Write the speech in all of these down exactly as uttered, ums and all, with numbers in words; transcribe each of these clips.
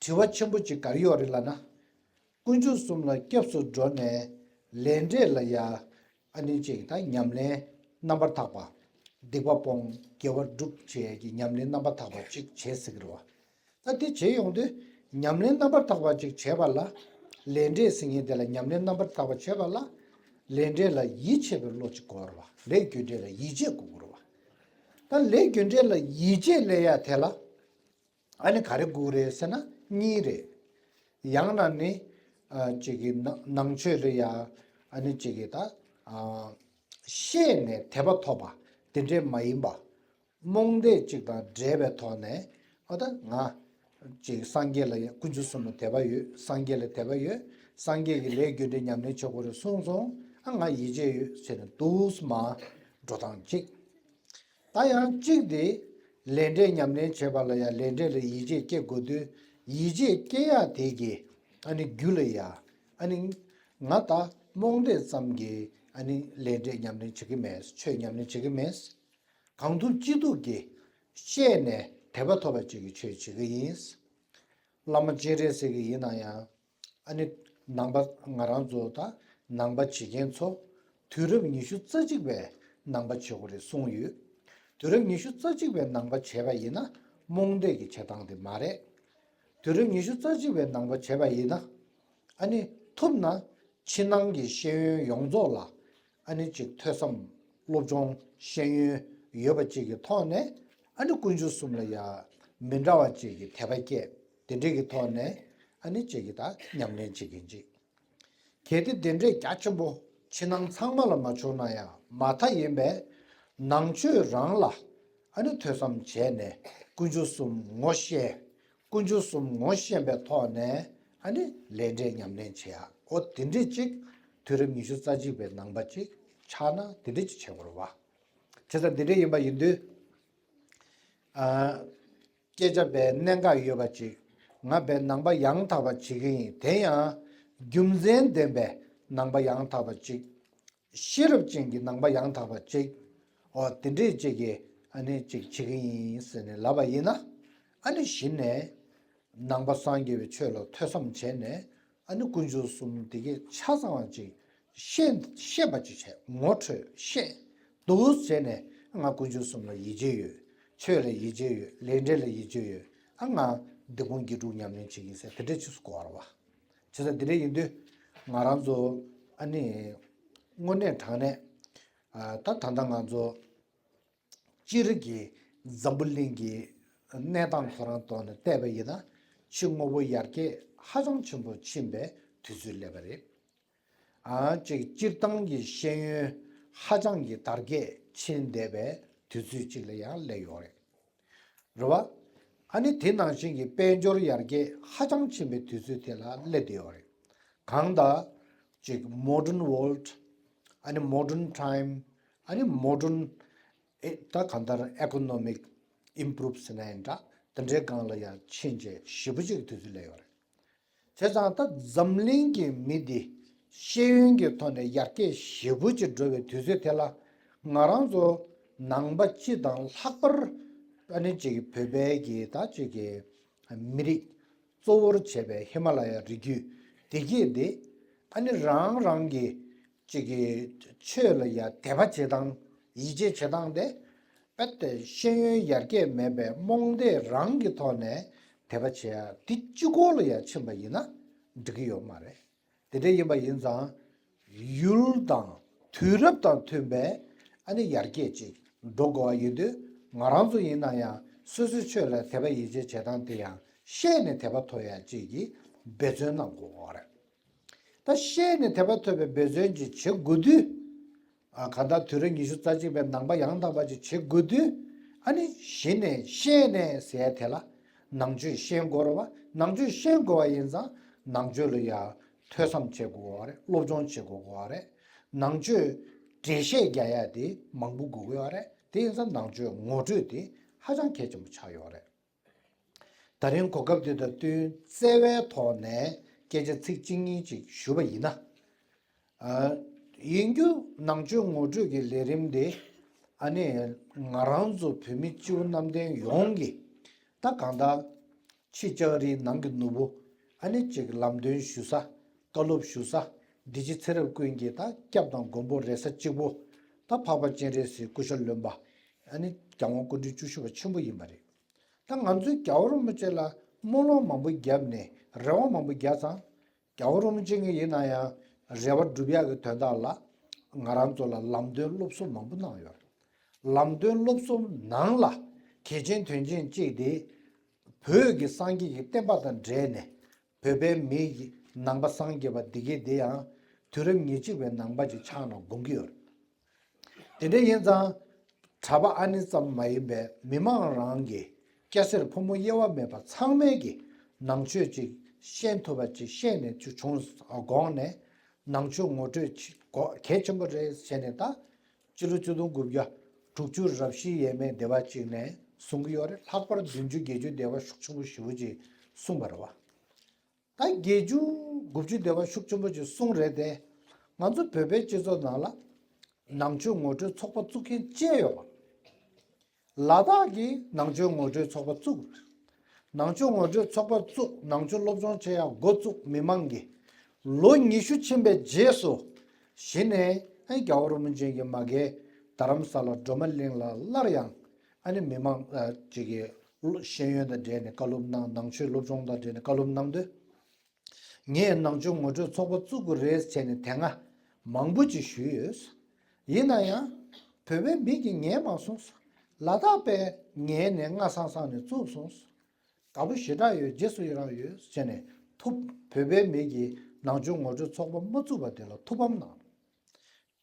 དྲི་བ་ཆེན་པོ་ཅིག་ག་རེ་ཡོད་རེད་ལབ་ན། དཀོན་མཆོག་གསུམ་ལ་སྐྱབས་སུ་འགྲོ་ནས་ལས་འབྲས་ལ་ཡ་ཨ་ནི་ཅིག་ད་ཉམས་ལེན་རྣམ་པར་དག་པ། སྡིག་པ་སྤོང་དགེ་བ་སྒྲུབ་བྱེད་ཀྱི་ཉམས་ལེན་རྣམ་པར་དག་པ་ཅིག་བྱེད་ཟེར་གི་རེད་བ། ད་དེ་བྱེད་ཡོང་དུས་ཉམས་ལེན་རྣམ་པར་དག་པ་ཅིག་བྱེད་པ་ལ། ལས་འབྲས་ཟེར་མཁན་དེ་ལ་ཉམས་ལེན་རྣམ་པར་དག་པ་བྱེད་པ་ལ། ལས་འབྲས་ལ་ཡིད་ཆེས་པའི་བློ་ཅིག་དགོས་རེད་བ། ལས་རྒྱུ་འབྲས་ལ་ཡིད་ཆེས་དགོས་ཀྱི་རེད་བ། ད་ལས་རྒྱུ་འབྲས་ལ་ཡིད་ཆེས་སླེབས་ཡ་དེ་ལ། ཨ་ནི་ག་རེ་དགོས་རེད་ཟེར་ན་གཉིས་རེད། ཡང་ན་ནི་ཨ་ཅིག་གི་ནང་ནང་ཆོས་ལ་ཡ་ཨ་ནི་ཅིག་གི་ད་ཨ་ཤེས་ནས་དད་པ་ཐོབ་པ་དེ་འདྲས་མ་ཡིན་པ། རྨོངས་དད་ཅིག་དང་འབྲེལ་བའི་ཐོག་ནས་ཨ་ད་ང་ཅིག་སངས་རྒྱས་ལ་ཡ་དཀོན་མཆོག་གསུམ་ལ་དད་པ་ཡོད། སངས་རྒྱས་ལ་དད་པ་ཡོད། སངས་རྒྱས་ཀྱི་ལས་རྒྱུ་འབྲས་ཉམས་ལེན་བྱེད་དགོས་རེད་གསུངས་སོང་། ཨ་ང་ཡིད་ཆེས་ཡོད་ཟེར་ནས་འདུག་སེ་མར་འགྲོ་སྟངས་གཅིག་ད་ཡང་གཅིག་དེ། ལས་འབྲས་ཉམས་ལེན་བྱེད་པ་ལ་ཡང་ལས་འབྲས་ལ་ཡིད་ཆེས་སྐྱེ་དགོས་དུས། ཡིད་ཆེས་སྐྱེ་ཡག་དེ་གི་ཨ་ནི་རྒྱུ་ལ་ཡ། ཨ་ནི་ང་ད་རྨོངས་དད་ཙམ་གྱིས་ཨ་ནི་ལས་འབྲས་ཉམས་ལེན་བྱེད་ཀྱི་མེད། ཆོས་ཉམས་ལེན་བྱེད་ཀྱི་མེད། གང་ཐུབ་ཅི་ཐུབ་ཀྱིས་ཤེས་ནས་དད་པ་ཐོབ་པ་ཅིག་གི་ཆོས་བྱེད་ཀྱི་ཡིན། བླ་མ་སྤྱན་རས་གཟིགས་ཀྱི་ཡིན་ན་ཡང་། ཨ་ནི་ནང་པ་ང་རང་ཚོ་ད་ནང་པ་བྱེད་མཁན་ཚོ་དུས་རབས་ཉི་ཤུ་རྩ་གཅིག་པའི་ནང་པ་བྱེད་དགོས་རེད་གསུངས་ཡོད། དུས་རབས་ཉི་ཤུ་རྩ་གཅིག་པའི་ནང་པ་བྱས་པ་ཡིན་ན་རྨོངས་དད་ཀྱི་བྱེད་སྟངས་དེ་མ་རེད། དུས་རབས་ཉི་ཤུ་རྩ་གཅིག་པའི་ནང་པ་བྱས་པ་ཡིན་ན། ཨ་ནི་ཐུབ་ན་ཕྱི་ནང་གི་ཤེས་ཡོན་ཡོངས་རྫོགས་ལ་ཨ་ནི་ཅིག་ཐོས་བསམ་སློབ་སྦྱོང་ཤེས་ཡོན་ཡོད་པ་ཅིག་གི་ཐོག་ནས་ཨ་ནི་དཀོན་མཆོག་གསུམ་ལ་ཡ་མི་འདྲ་བ་ཅིག་གི་དད་པ་སྐྱེས། དེ་འདྲས་ཀྱི་ཐོག་ནས་ཨ་ནི་ཅིག་གི་ད་ཉམས་ལེན་བྱེད་མཁན་ཅིག་གལ་ཏེ་དེ་འདྲས་རྒྱ་ཆེན་པོ་ཕྱི་ནང་ཚང་མ་ལ་མ་བྱུང་ན་ཡང་མ་མཐའ་ཡིན་པས་ནང་ཆོས་རང་ལ་ཨ་ནི་ཐོས་བསམ་བྱས་ནས་དཀོན་མཆོག་གསུམ་ངོ་ཤེས། དཀོན་མཆོག་གསུམ་ངོ་ཤེས་པའི་ཐོག་ནས་ཨ་ནི་ལས་འབྲས་ཉམས་ལེན་བྱེད་ཡ། འོ་དེ་འདྲས་ཅིག་དུས་རབས་ཉི་ཤུ་རྩ་གཅིག་པའི་ནང་པ་ཅིག་ཆགས་ན་དེ་འདྲས་ཅིག་བྱེད་དགོས་རེད་བ། བྱས་ཙང་དེ་འདྲས་ཡིན་པ་ཡིན་དུས། ཨ། སྐད་ཆ་བའི་གནད་འགག་ཡོད་པ་ཅིག་ང་བའི་ནང་པ་ཡང་དག་པ་བྱེད་ཀྱི་ཡིན། དེ་ཡང་རྒྱུ་མཚན་ལྡན་པའི་ནང་པ་ཡང་དག་པ་ཅིག་ཤེས་རབ་ཅན་གྱི་ནང་པ་ཡང་དག་པ་ཅིག་འོ་དེ་འདྲས་ཅིག་གིས་ཨ་ནི་ཅིག་བྱེད་ཀྱི་ཡིན་ཟེར་ནས་ལབ་པ་ཡིན་ན། ཨ་ནི་གཞི་ནས་ནང་པ་སངས་རྒྱས་པའི་ཆོས་ལ་ཐོས་བསམ་བྱས་ནས། ཨ་ནི་དཀོན་མཆོག་གསུམ་དེ་གའི་ཆ་ཚང་བ་ཅིག་ཤེས་ཤེས་པ་ཅིག་བྱས། ངོ་འཕྲོད་ཤེས་འདུག་བྱས་ནས་ང་དཀོན་མཆོག་གསུམ་ལ་ཡིད་ཆེས་ཡོད། ཆོས་ལ་ཡིད་ཆེས་ཡོད། ལས་འབྲས་ལ་ཡིད་ཆེས་ཡོད། ཨ་ང་འདི་ཀུན་དགེ་སྒྲུབ་ཉམས་ལེན་བྱེད་ཀྱི་ཡིན་ཟེར་དེ་འདྲས་ཅིག་གོ་བ་རེད་བ། བྱས་ཙང་དེ་འདྲས་ཡིན་དུས་ང་རང་ཚོ་ཨ་ནི་དངོས་གནས་དྲང་གནས་ཨ་ད་ད་ལྟ་ང་ཚོ་སྤྱིར་གྱི་འཛམ་བུ་གླིང་གི་གནས་སྟངས་ཁོ་རང་ཐོག་ནས་བལྟས་པ་ཡིན་ན་ཕྱི་དངོས་པོ་ཡར་རྒྱས་ཧ་ཅང་ཆེན་པོ་ཕྱིན་པའི་དུས་ཚོད་སླེབས་པ་རེད། ཨ་ཅིག་སྤྱིར་བཏང་གི་ཤེས་ཡོན་ཧ་ཅང་གི་དར་རྒྱས་ཕྱིན་བསྡད་པའི་དུས་ཚོད་ཅིག་ལ་ཡང་སླེབས་ཡོད་རེད། རེད་བ། ཨ་ནི་དེ་ནང་བཞིན་གྱི་དཔལ་འབྱོར་ཡར་རྒྱས་ཧ་ཅང་ཕྱིན་པའི་དུས་ཚོད་དེ་ལ་སླེབས་བསྡད་ཡོད་རེད། གང་ལྟར་ཅིག་modern world ཨ་ནི་modern time ཨ་ནི་modern ཨེ་ད་གང་ལྟར་economic improve ཟེར་ན་ཡང་འདྲ། དེ་འདྲའི་སྒང་ལ་ཡང་ཕྱིན་རྗེས་ཞེ་པོ་ཅིག་དུས་ཚོད་སླེབས་ཡོད་རེད། བྱས་ཙང་ད་འཛམ་གླིང་གི་མི་འདི་ཤེས་ཡོན་གྱི་ཐོག་ནས་ཡར་རྒྱས་ཞེ་པོ་ཅིག་འགྲོ་བའི་དུས་ཚོད་དེ་ལ་ང་རང་ཚོ་ནང་པ་སྤྱི་དང་ལྷག་པར་ཨ་ནི་ཅིག་བོད་པའི་གི་ད་ཅིག་གི་མི་རིགས་གཙོ་བོར་བྱས་པའི་ཧི་མ་ལ་ཡ་རི་རྒྱུད་དེ་གས་དེ་ཨ་ནི་རང་རང་གི་ཅིག་གི་ཆོས་ལ་ཡ་དད་པ་བྱེད་སྟངས་ཡིད་ཆེས་བྱེད་སྟངས་དེ། རྦད་དེ་ཤེས་ཡོན་ཡར་རྒྱས་མེད་པའི་རྨོངས་དད་རང་གི་ཐོག་ནས་དད་པ་བྱེད་ཡ་འདི་གཅིག་པོ་ལ་ཡ་ཕྱིན་པ་ཡིན་ན་འགྲིག་གི་ཡོད་མ་རེད། དེ་འདྲ་ཡིན་པ་ཡིན་ཙང་ཡུལ་དང་དུས་རབས་དང་མཐུན་པའི་ཨ་ནི་ཡར་རྒྱས་ཅིག་འགྲོ་དགོས་པ་ཡིན་དུས་ང་རང་ཚོ་ཡིན་ན་ཡང་སོ་སོའི་ཆོས་ལ་དད་པ་ཡིད་ཆེས་བྱེད་སྟངས་དེ་ཡང་ཤེས་ནས་དད་པ་ཐོབ་ཡ་ཅིག་གི་འབད་བརྩོན་གནང་དགོས་པ་རེད། ད་ཤེས་ནས་དད་པ་ཐོབ་པའི་འབད་བརྩོན་ཅིག་བྱེད་དགོས་དུས། ཨ་གང་ལྟར་དུས་རབས་ཉི་ཤུ་རྩ་གཅིག་པའི་ནང་པ་ཡང་དག་པ་ཅིག་བྱེད་དགོས་དུས། ཨ་ནི་གཞི་ནས་ཤེས་ནས་ཟེར་དེ་ལ་ནང་ཆོས་ཤེས་དགོས་རེད་བ། ནང་ཆོས་ཤེས་དགོས་པ་ཡིན་ཙང་ནང་ཆོས་ལ་ཡ་ཐོས་བསམ་བྱེད་དགོས་པ་རེད། སློབ་སྦྱོང་བྱེད་དགོས་པ་རེད། ནང་ཆོས་འགྲེལ་བཤད་རྒྱག་ཡ་དེ་མང་པོ་དགོས་ཀྱི་ཡོད་རེད། དེ་ཡིན་ཙང་ནང་ཆོས་ངོ་སྤྲོད་དེ་ཧ་ཅང་གལ་ཆེན་པོ་ཆགས་ཡོད་རེད། ད་རིང་གོ་སྐབས་འདི་དང་བསྟུན་བརྩེ་བའི་ཐོག་ནས་སྐད་ཆ་ཚིག་གཅིག་གཉིས་ཅིག་ཞུ་བ་ཡིན་ན། ཨ། ཡིན་རྒྱུ་ནང་ཆོས་ངོ་སྤྲོད་ཀྱི་ལས་རིམ་འདི་ཨ་ནི་ང་རང་ཚོ་བོད་མི་སྤྱི་བོ་གནམ་བསྟན་ཡོངས་ཀྱི་ད་གང་ལྟར་ ཕྱི་ལྕགས་རིའི་ནང་གི་ནོར་བུ། ཨ་ནི་ཅིག་ལམ་སྟོན་ཞུ་ས། བཀའ་སློབ་ཞུ་ས། འདི་ཕྱི་ཚེ་རབས་ཀུན་གྱི་ད་སྐྱབས་དང་མགོན་པོ་རེ་ས་གཅིག་པོ། ད་འཕགས་པ་སྤྱན་རས་གཟིགས་སྐུ་ཤ་རློན་པ། ཨ་ནི་རྒྱལ་དབང་སྐུ་ཕྲེང་བཅུ་བཞི་པ་ཆེན་པོ་ཡིན་པ་རེད། ད་ང་ཚོས་རྒྱལ་བ་རིན་པོ་ཆེ་ལ་སྨོན་ལམ་མང་པོ་བརྒྱབ་ནས་རེ་བ་མང་པོ་བརྒྱབ་ཙང་། རྒྱལ་བ་རིན་པོ་ཆེ་གིས་ཡིན་ན་ཡང་རེ་བ་སྒྲུབ་ཡག་གི་དོན་དག་ལ་ང་རང་ཚོ་ལ་ལམ་སྟོན་སློབ་གསོ་མང་པོ་གནང་ཡོད་རེད། ལམ་སྟོན་སློབ་གསོ་ནང་ལ་གལ་ཆེན་དོན་ཆེན་གཅིག་དེ། བོད་ཀྱི་སངས་རྒྱས་ཀྱི་བསྟན་པ་དང་འབྲེལ་ནས་བོད་པའི་མི་ཡི་ནང་པ་སངས་རྒྱས་པ་འདི་གས་དེ་ཡང་དུས་རབས་ཉེར་གཅིག་པའི་ནང་པ་ཅིག་ཆགས་ན་དགོངས་ཀྱི་ཡོད་རེད། དེ་འདྲ་ཡིན་ཙང་གྲྭ་པ་ཨ་ནི་ཙམ་མ་ཡིན་པའི་མི་མང་རང་གི་སྐྱ་སེར་ཕོ་མོ་དབྱེ་བ་མེད་པ་ཚང་མས་ཀྱི་ནང་ཆོས་ཅིག་ཤེས་ཐུབ་པ་ཅིག་ཤེས་ནས་ཆུ་བྱུང་དགོངས་ནས་ནང་ཆོས་ངོ་སྤྲོད་ཅིག་གོ་གལ་ཆེན་པོ་རེད་ཟེར་ནས། ད་སྤྱི་ལོ་ཆིག་སྟོང་དགུ་བརྒྱ་དྲུག་ཅུ་རབ་བཞི་ཡས་མས་སྡེ་པ་ཅིག་ནས་གསུང་གི་ཡོད་རེད། ལྷག་པར་བདུན་ཅུ་བརྒྱད་ཅུ་སྡེ་པ་ཤུགས་ཆེན་པོ་ཞེ་པོ་ཅིག་གསུངས་པ་རེད་བ། ད་བརྒྱད་ཅུ་དགུ་བཅུ་སྡེ་པ་ཤུགས་ཆེན་པོ་ཅིག་གསུངས་རེད་དེ། ང་ཚོ་བོད་པའི་སྤྱི་ཚོགས་ནང་ལ་ནང་ཆོས་ངོ་སྤྲོད་ཚོགས་པ་བཙུགས་མཁན་བཅས་ཡོད་པ། ལ་དྭགས་ཀྱིས་ནང་ཆོས་ངོ་སྤྲོད་ཚོགས་པ་བཙུགས། ནང་ཆོས་ངོ་སྤྲོད་ཚོགས་པ་བཙུགས། ནང་ཆོས་སློབ་སྦྱོང་བྱེད་ཡག་འགོ་བཙུགས། མི་མང་གིས་ལོ་ཉི་ཤུ་ཕྱིན་པའི་རྗེས་སུ་གཞི་ནས་ཨ་རྒྱལ་བ་རིན་པོ་ཆེ་གི་མ་གའི་རྡ་རམ་ས་ལ་སྒྲོལ་མ་གླིང་ལ་སླར་ཡང་ཨ་ནི་མི་མང་ཨ་ཅིག་གི་ཤེས་ཡོན་དང་འབྲེལ་ནས་བཀའ་སློབ་གནང་། ནང་ཆོས་སློབ་སྦྱོང་དང་འབྲེལ་ནས་བཀའ་སློབ་གནང་དུས། ངས་ནང་ཆོས་ངོ་སྤྲོད་ཚོགས་པ་བཙུགས་དགོས་རེད་ཟེར་ནས་དེ་སྔ་མང་པོ་ཅིག་ཞུས་ཡོད། ཡིན་ན་ཡང་བོད་པའི་མི་གིས་ཉན་མ་སོང་། ལ་དྭགས་པས་ཉན་ནས་སྔ་སང་སང་ནས་བཙུགས་སོང་། དགའ་པོ་ཞེ་དྲག་ཡོད། རྗེས་སུ་ཡི་རང་ཡོད་ཟེར་ནས་ཐུབ། བོད་པའི་མི་གིས་ནང་ཆོས་ངོ་སྤྲོད་ཚོགས་པ་མ་བཙུགས་པ་དེ་ལ་ཐུགས་ཕམ་གནང་།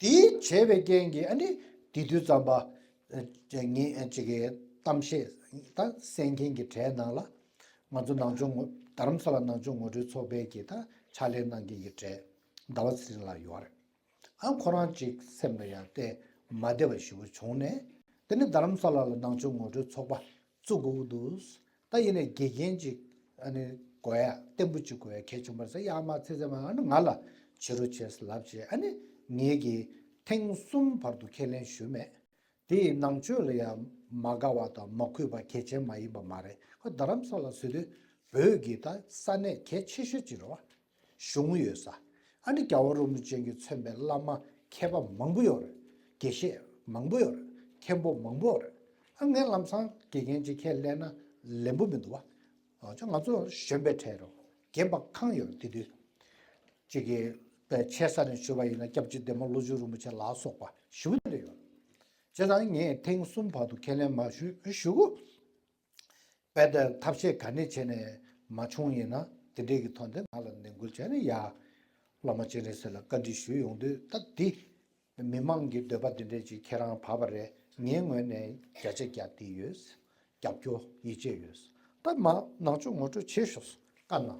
དེ་བྱས་པའི་རྐྱེན་གྱིས་ཨ་ནི་དེ་དུས་ཙམ་པ་ཨ་ངས་ཨ་ཅིག་གི་གཏམ་བཤད་ད་གསན་མཁན་གྱི་གྲས་ནང་ལ་ང་ཚོ་ནང་ཆོས་ངོ་རྡ་རམ་ས་ལ་ནང་ཆོས་ངོ་སྤྲོད་ཚོགས་པའི་གི་ད་ཕྱག་ལས་གནང་མཁན་གྱི་གྲས་ཟླ་བ་ཚེ་རིང་ལགས་ཡོད་རེད། ཨ་ཁོ་རང་ཅིག་སེམས་ལ་ཡང་བལྟས་མ་བདེ་བ་ཞེ་པོ་བྱུང་ནས། དེ་ནས་རྡ་རམ་ས་ལ་ལ་ནང་ཆོས་ངོ་སྤྲོད་ཚོགས་པ་བཙུགས་དགོས་ཀྱི་འདུག། ད་ཡིན་ནའི་དགེ་རྒན་ཅིག་ཨ་ནི་དགོས་ཡ་བརྟན་པོ་ཅིག་དགོས་ཡ་གལ་ཆེན་པོ་རེད་ཟེར། ཡར་མར་ཚེ་ཚེ་མ་ཨ་ནི་ང་ལ་བྱེད་རོགས་བྱས་ཟེར་ལབ་བྱས། ཨ་ནི་ངེད་ཀྱིས་ཐེངས་གསུམ་བར་དུ་ཁས་ལེན་ཞུས་མེད། དེ་ཡི་ནང་ཆོས་ལ་ཡང་མ་དགའ་བ་དང་མ་གུས་པ་གལ་ཆེན་མ་ཡིན་པ་མ་རེད། ཁོ་རྡ་རམ་ས་ལ་ཟེར་དུས་བོད་ཀྱི་ད་ས་གནས་གལ་ཆེ་ཤོས་ཅིག་རེད་བ། གཞུང་ཡོད་ས། ཨ་ནི་རྒྱལ་བ་རིན་པོ་ཆེ་གིས་མཚོན་པའི་བླ་མ་མཁས་པ་མང་པོ་ཡོད་རེད། དགེ་བཤེས་མང་པོ་ཡོད་རེད། མཁན་པོ་མང་པོ་ཡོད་རེད། ཨ་ངས་ལམ་སང་དགེ་རྒན་ཅིག་ཁས་ལེན་ན་ལེན་པོ་མི་འདུག་བ། ཨ་ཅོ་ང་ཚོ་གཞོན་པའི་གྲས་རོ། རྒན་པ་གང་ཡོད་རེད་དེ་དུས། ཅིག་གིས་པའི་ཆེ་ས་ནས་ཞུ་བ་ཡིན་ན་སྐྱབས་རྗེ་འདན་མ་བློ་བཟང་རིན་པོ་ཆེ་ལ་སོགས་པ་ཞུ་གི་རེད་ཡོད། བྱས་ཙང་ངས་ཐེངས་གསུམ་བར་དུ་ཁས་ལེན་མ་ཞུ་ཞུ་གོ། དཔེ་དེར་ཐབས་ཤེས་ག་ནས་བྱས་ནས་མ་བྱུང་ཡིན་ན་དེ་འདྲས་ཀྱི་ཐོག་འདི་ང་ལ་ནན་སྐུལ་བྱས་ནས་ཡ། བླ་མ་སྤྱན་རས་གཟིགས་ལ་བཀའ་འདྲི་ཞུས་ཡོང་དུས་ད་འདི། མི་མང་གི་འདོད་པ་འདི་འདྲས་ཅིག་ཁྱེད་རང་བབས་པ་རེད། ངའི་ངོས་ནས་བརྒྱ་ཆ་བརྒྱ་འདི་ཡོད། རྒྱབ་སྐྱོར་ཡིད་ཆེས་ཡོད། ད་མ་ནང་ཆོས་ངོ་སྤྲོད་བྱེད་ཤོག་བཀའ་གནང་།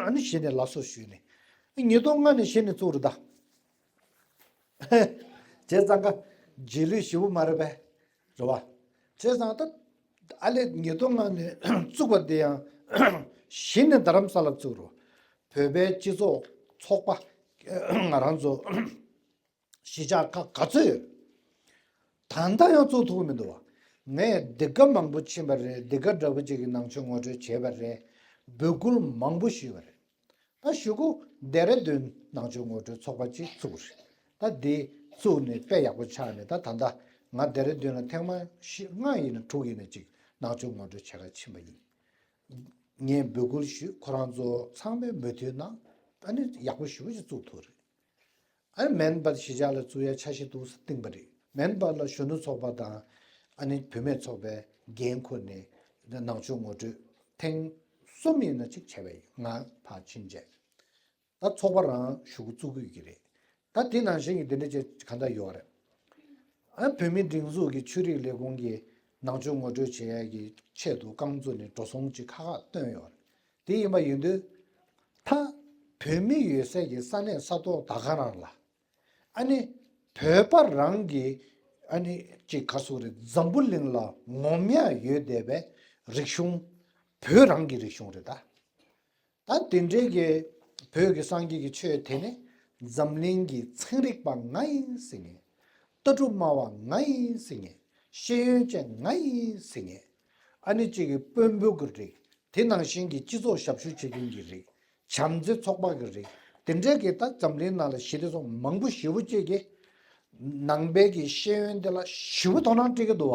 ཨ་ནི་གཞི་ནས་ལགས་སོ་ཞུས་ནས། ཉིས་སྟོང་ལྔ་ནས་གཞི་ནས་བཙུགས་རེད་ད། བྱས་ཙང་ཀ་རྗེས་ལུས་ཞེ་པོ་མ་རེད་པས། རེད་བ། བྱས་ཙང་ད་ཨ་ལས་ཉིས་སྟོང་ལྔ་ནས་བཙུགས་པ་དེ་ཡང་གཞི་ནས་རྡ་རམ་ས་ལ་བཙུགས་རོགས། བོད་པའི་སྤྱི་ཚོགས་ཚོགས་པ་ང་རང་ཚོ་གཞིས་ཆགས་ཁག་ག་ཚོད་ཡོད། ད་ལྟ་ཡང་བཙུགས་ཐུབ་ཀྱི་མི་འདུག་བ། ངས་འདི་ག་མང་པོ་ཕྱིན་པ་རེད། འདི་ག་འདྲ་པོ་ཅིག་གི་ནང་ཆོས་ངོ་སྤྲོད་བྱས་པ་རེད། འབོད་སྐུལ་མང་པོ་ཞུས་པ་རེད། ད་གཞུག་གུ་ལྡེ་ར་ལྡུན་ནང་ཆོས་ངོ་སྤྲོད་ཚོགས་པ་ཅིག་བཙུགས་རེད། ད་འདི་བཙུགས་ནས་དཔེ་ཡག་པོ་ཆགས་ནས་ད་ད་ལྟ་ང་ལྡེ་ར་ལྡུན་ལ་ཐེངས་མ་བཞི་ལྔ་ཡིན་ན་དྲུག་ཡིན་ན་ཅིག་ནང་ཆོས་ངོ་སྤྲོད་བྱེད་གར་ཕྱིན་པ་ཡིན། ངས་འབོད་སྐུལ་ཞུས། ཁོ་རང་ཚོ་ཚང་མས་མོས་མཐུན་གནང་། ཨ་ནི་ཡག་པོ་ཞེ་པོ་ཅིག་བཙུགས་ཐུབ་རེད། ཨ་ནི་མེན་པར་གཞིས་ཆགས་ལ་བཙུགས་ཡ་འཆར་གཞི་འདུག་སེ་བཏིང་པ་རེད། མེན་པར་ལ་གཞོན་ནུ་ཚོགས་པ་དང་ཨ་ནི་བུད་མེད་ཚོགས་པའི་འགན་ཁུར་ནས་ནང་ཆོས་ངོ་སྤྲོད་ཐེངས་གསུམ་ཡིན་ན་ཅིག་བྱས་པ་ཡིན། ང་ཕར་ཕྱིན་རྗེས། ད་ཚོགས་པ་རང་གཞུག་གུ་བཙུགས་དགོས་ཀྱི་རེད། ད་དེ་ནང་བཞིན་གྱི་དེ་འདྲ་ཅིག་གང་འདྲ་ཡོད་རེད། ཨ་བོད་མིའི་སྒྲིག་འཛུགས་ཀྱི་ཆོས་རིག་ལས་ཁུངས་ཀྱིས་ནང་ཆོས་ངོ་སྤྲོད་བྱེད་ཡ་གི་ཆེད་དུ་རྐང་བཙུགས་ནས་འགྲོ་སོང་ཅིག་ཁག་ཁག་བཏོན་ཡོད་རེད། དེ་ཡིན་པ་ཡིན་དུས། ད་བོད་མི་ཡོད་སའི་གི་ས་གནས་ས་ཐོག་ད་ག་རང་ལ། ཨ་ནི་བོད་པ་རང་གི་ཨ་ནི་ཅིག་ག་སོགས་རེད། འཛམ་བུ་གླིང་ལ་ངོམ་ཡ་ཡོད་བསྡད་པའི་རིག་གཞུང་། བོད་རང་གི་རིག་གཞུང་རེད་ད། ད་དེ་འདྲའི་གི་བོད་ཀྱི་སངས་རྒྱས་ཀྱི་ཆོས་དེ་ནི་འཛམ་གླིང་གི་ཚན་རིག་པ་ང་ཡིན་ཟེར་མཁན། ལྟ་གྲུབ་སྨྲ་བ་ང་ཡིན་ཟེར་མཁན། ཤེས་ཡོན་ཅན་ང་ཡིན་ཟེར་མཁན། ཨ་ནི་གཅིག་གི་དཔོན་པོ་གི་རིགས། དེ་ནང་བཞིན་གྱི་སྤྱི་ཚོགས་ཞབས་ཞུ་བྱེད་མཁན་གྱི་རིགས། བྱམས་བརྩེ་ཚོགས་པ་གི་རིགས། དེ་འདྲའི་གི་ད་འཛམ་གླིང་ནང་ལ་ཞི་བདེ་སོགས་མང་པོ་ཞེ་པོ་ཅིག་གིས་ནང་པའི་གི་ཤེས་ཡོན་དེ་ལ་ཞེ་པོ་དོ་སྣང་སྤྲད་ཀྱི་འདུག་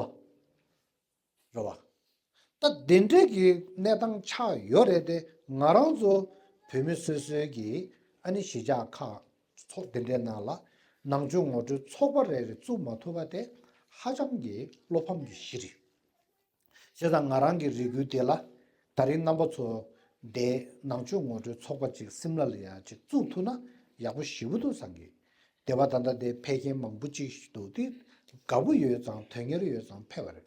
བ། རེད་བ། ད་དེ་འདྲའི་གི་གནས་སྟངས་ཆགས་ཡོད་རེད་དེ། ང་རང་ཚོ་བོད་མི་སོ་སོའི་གི་ཨ་ནི་གཞིས་ཆགས་ཁག་ཚོགས་དེ་འདྲའི་ནང་ལ་ནང་ཆོས་ངོ་སྤྲོད་ཚོགས་པ་རེ་རེ་བཙུགས་མ་ཐུབ་པ་དེ་ཧ་ཅང་གི་བློ་ཕམ་གྱི་གཞི་རེད། བྱས་ཙང་ང་རང་གི་རེ་སྐུལ་དེ་ལ། ད་རིང་རྣམ་པ་ཚོ་དེ་ནང་ཆོས་ངོ་སྤྲོད་ཚོགས་པ་ཅིག་སིམ་ལ་ལ་ཡ་ཅིག་བཙུགས་ཐུབ་ན་ཡག་པོ་ཞེ་པོ་འདུག་བསམ་གི། སྡེ་བ་ད་ལྟ་དེ་ཕལ་སྐད་མང་པོ་ཅིག་འདུག་དེ། དགའ་པོ་ཡོད་ཙང་དོན་གཉེར་ཡོད་ཙང་ཕེབས་པ་རེད།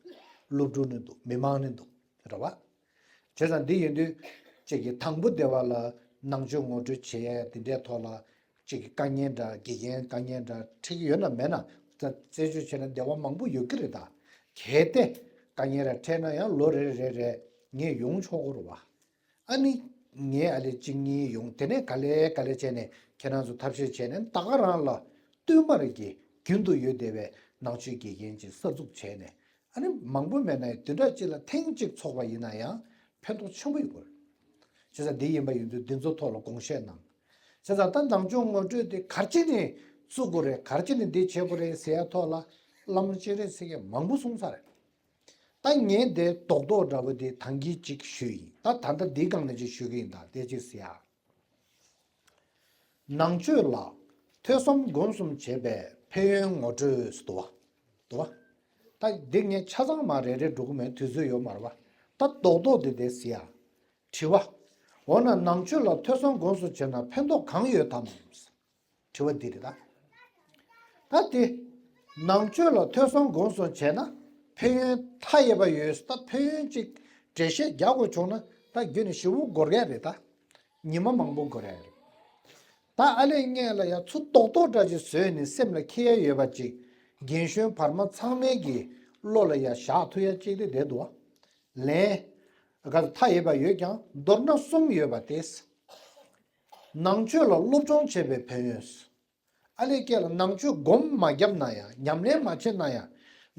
སློབ་ཕྲུག་ནི་འདུག་མི་མང་ནི་འདུག་རེད་བ། བྱས་ཙང་འདི་ཡིན་དུས་ཅིག་གི་དང་པོ་སྡེ་བ་ལ་ནང་ཆོས་ངོ་སྤྲོད་བྱེད་ཡ་དེ་འདྲའི་ཐོག་ལ་ཅིག་གི་དཀའ་ངལ་འདྲ་དགེ་རྒན་དཀའ་ངལ་འདྲ་འཕྲད་ཀྱི་ཡོད་ན་མེད་ན། ད་རྩད་གཅོད་བྱས་ན་སྡེ་བ་མང་པོ་ཡོད་ཀྱི་རེད། ད་གལ་ཏེ་དཀའ་ངལ་ར་འཕྲད་ན་ཡང་ལོ་རེ་རེ་རེ་ངས་ཡོང་ཆོག་གི་རེད་བ། ཨ་ནི་ངས་ཨ་ལེ་གཅིག་གཉིས་ཡོང་། དེ་ནས་ག་ལེ་ག་ལེ་བྱས་ནས་ཁྱེད་རང་ཚོ་ཐབས་ཤེས་བྱས་ནས་ད་ག་རང་ལ་བསྟུད་མར་གྱི་རྒྱུན་དུ་ཡོད་བསྡད་པའི་ནང་ཆོས་དགེ་རྒན་ཅིག་གསར་འཛུགས་བྱས་ནས། ཨ་ནི་མང་པོ་མེད་ན་ཡང་བདུན་ཕྲག་གཅིག་ལ་ཐེངས་གཅིག་ཚོགས་པ་ཡིན་ན་ཡང་ཕན་ཐོགས་ཆེན་པོ་ཡོད་དགོས། བྱས་ཙང་འདི་ཡིན་པ་ཡིན་དུས་འདི་ཚོ་ཐོག་ལ་དགོངས་བཞེས་གནང་། བྱས་ཙང་ད་ནང་ཆོས་ངོ་སྤྲོད་དེ་ག་རེ་བྱས་ནས་བཙུགས་དགོས་རེད། ག་རེ་བྱས་ནས་འདི་བྱེད་དགོས་རེད་ཟེར་ཡ་ཐོག་ལ་བླ་མ་སྤྱན་རས་གཟིགས་ཀྱིས་མང་པོ་གསུངས་ཚར་རེད། ད་ངས་དེ་རྡོག་རྡོག་འདྲ་པོ་དེ་ཐང་གི་གཅིག་ཞུས་ཡིན། ད་ད་ལྟ་འདིའི་སྒང་ནས་ཅིག་ཞུ་གི་ཡིན། ད་དེ་གཅིག་ཟེར་ཡ། ནང་ཆོས་ལ་ཐོས་བསམ་སྒོམ་གསུམ་བྱེད་པའི་ཕན་ཡོན་ངོ་སྤྲོད་ཟེར་འདུག་བ། འདུག་བ། ད་འདི་ངས་ཆ་ཚང་མ་རེ་རེ་འགྲོ་གི་མེད། དུས་ཚོད་ཡོད་མ་རེད་བ། ད་རྡོག་རྡོག་དེ་དེ་ཟེར་ཡ། དྲི་བ། འོ་ན་ནང་ཆོས་ལ་ཐོས་བསམ་སྒོམ་གསུམ་བྱས་ན་ཕན་ཐོགས་གང་ཡོད་དམ། དྲི་བ་འདི་རེད་ད། ད་དེ། ནང་ཆོས་ལ་ཐོས་བསམ་སྒོམ་གསུམ་བྱས་ན་ཕན་ཡོན་མཐའ་ཡས་པ་ཡོད། ད་ཕན་ཡོན་ཅིག་འགྲེལ་བཤད་རྒྱག་དགོས་བྱུང་ན་ད་རྒྱུན་ནས་ཞེ་པོ་འགོར་ཡ་རེད་ད། ཉི་མ་མང་པོ་འགོར་ཡ་རེད། ད་ཨ་ལས་སྔོན་ལ་ཡ་ཚུར་རྡོག་རྡོག་འདྲ་ཅིག་བཟོས་ནས་སེམས་ལ་འཁྱེར་ཡ་ཡོད་པ་ཅིག་རྒན་གཞོན་བར་མ་ཚང་མའི་གི་བློ་ལ་ཡ་བཞག་ཐུབ་ཡ་ཅིག་དེ་བསྡད་འདུག་བ། ལན། ག་མཐའ་ཡས་པ་ཡོད་ཀྱང་མདོར་ན་གསུམ་ཡོད་པ་སྟེ། ནང་ཆོས་ལ་སློབ་སྦྱོང་བྱེད་པའི་ཕན་ཡོན། ཨ་ལས་སྐད་ལ་ནང་ཆོས་སྒོམ་མ་བརྒྱབ་ན་ཡང་ཉམས་ལེན་མ་བྱས་ན་ཡང་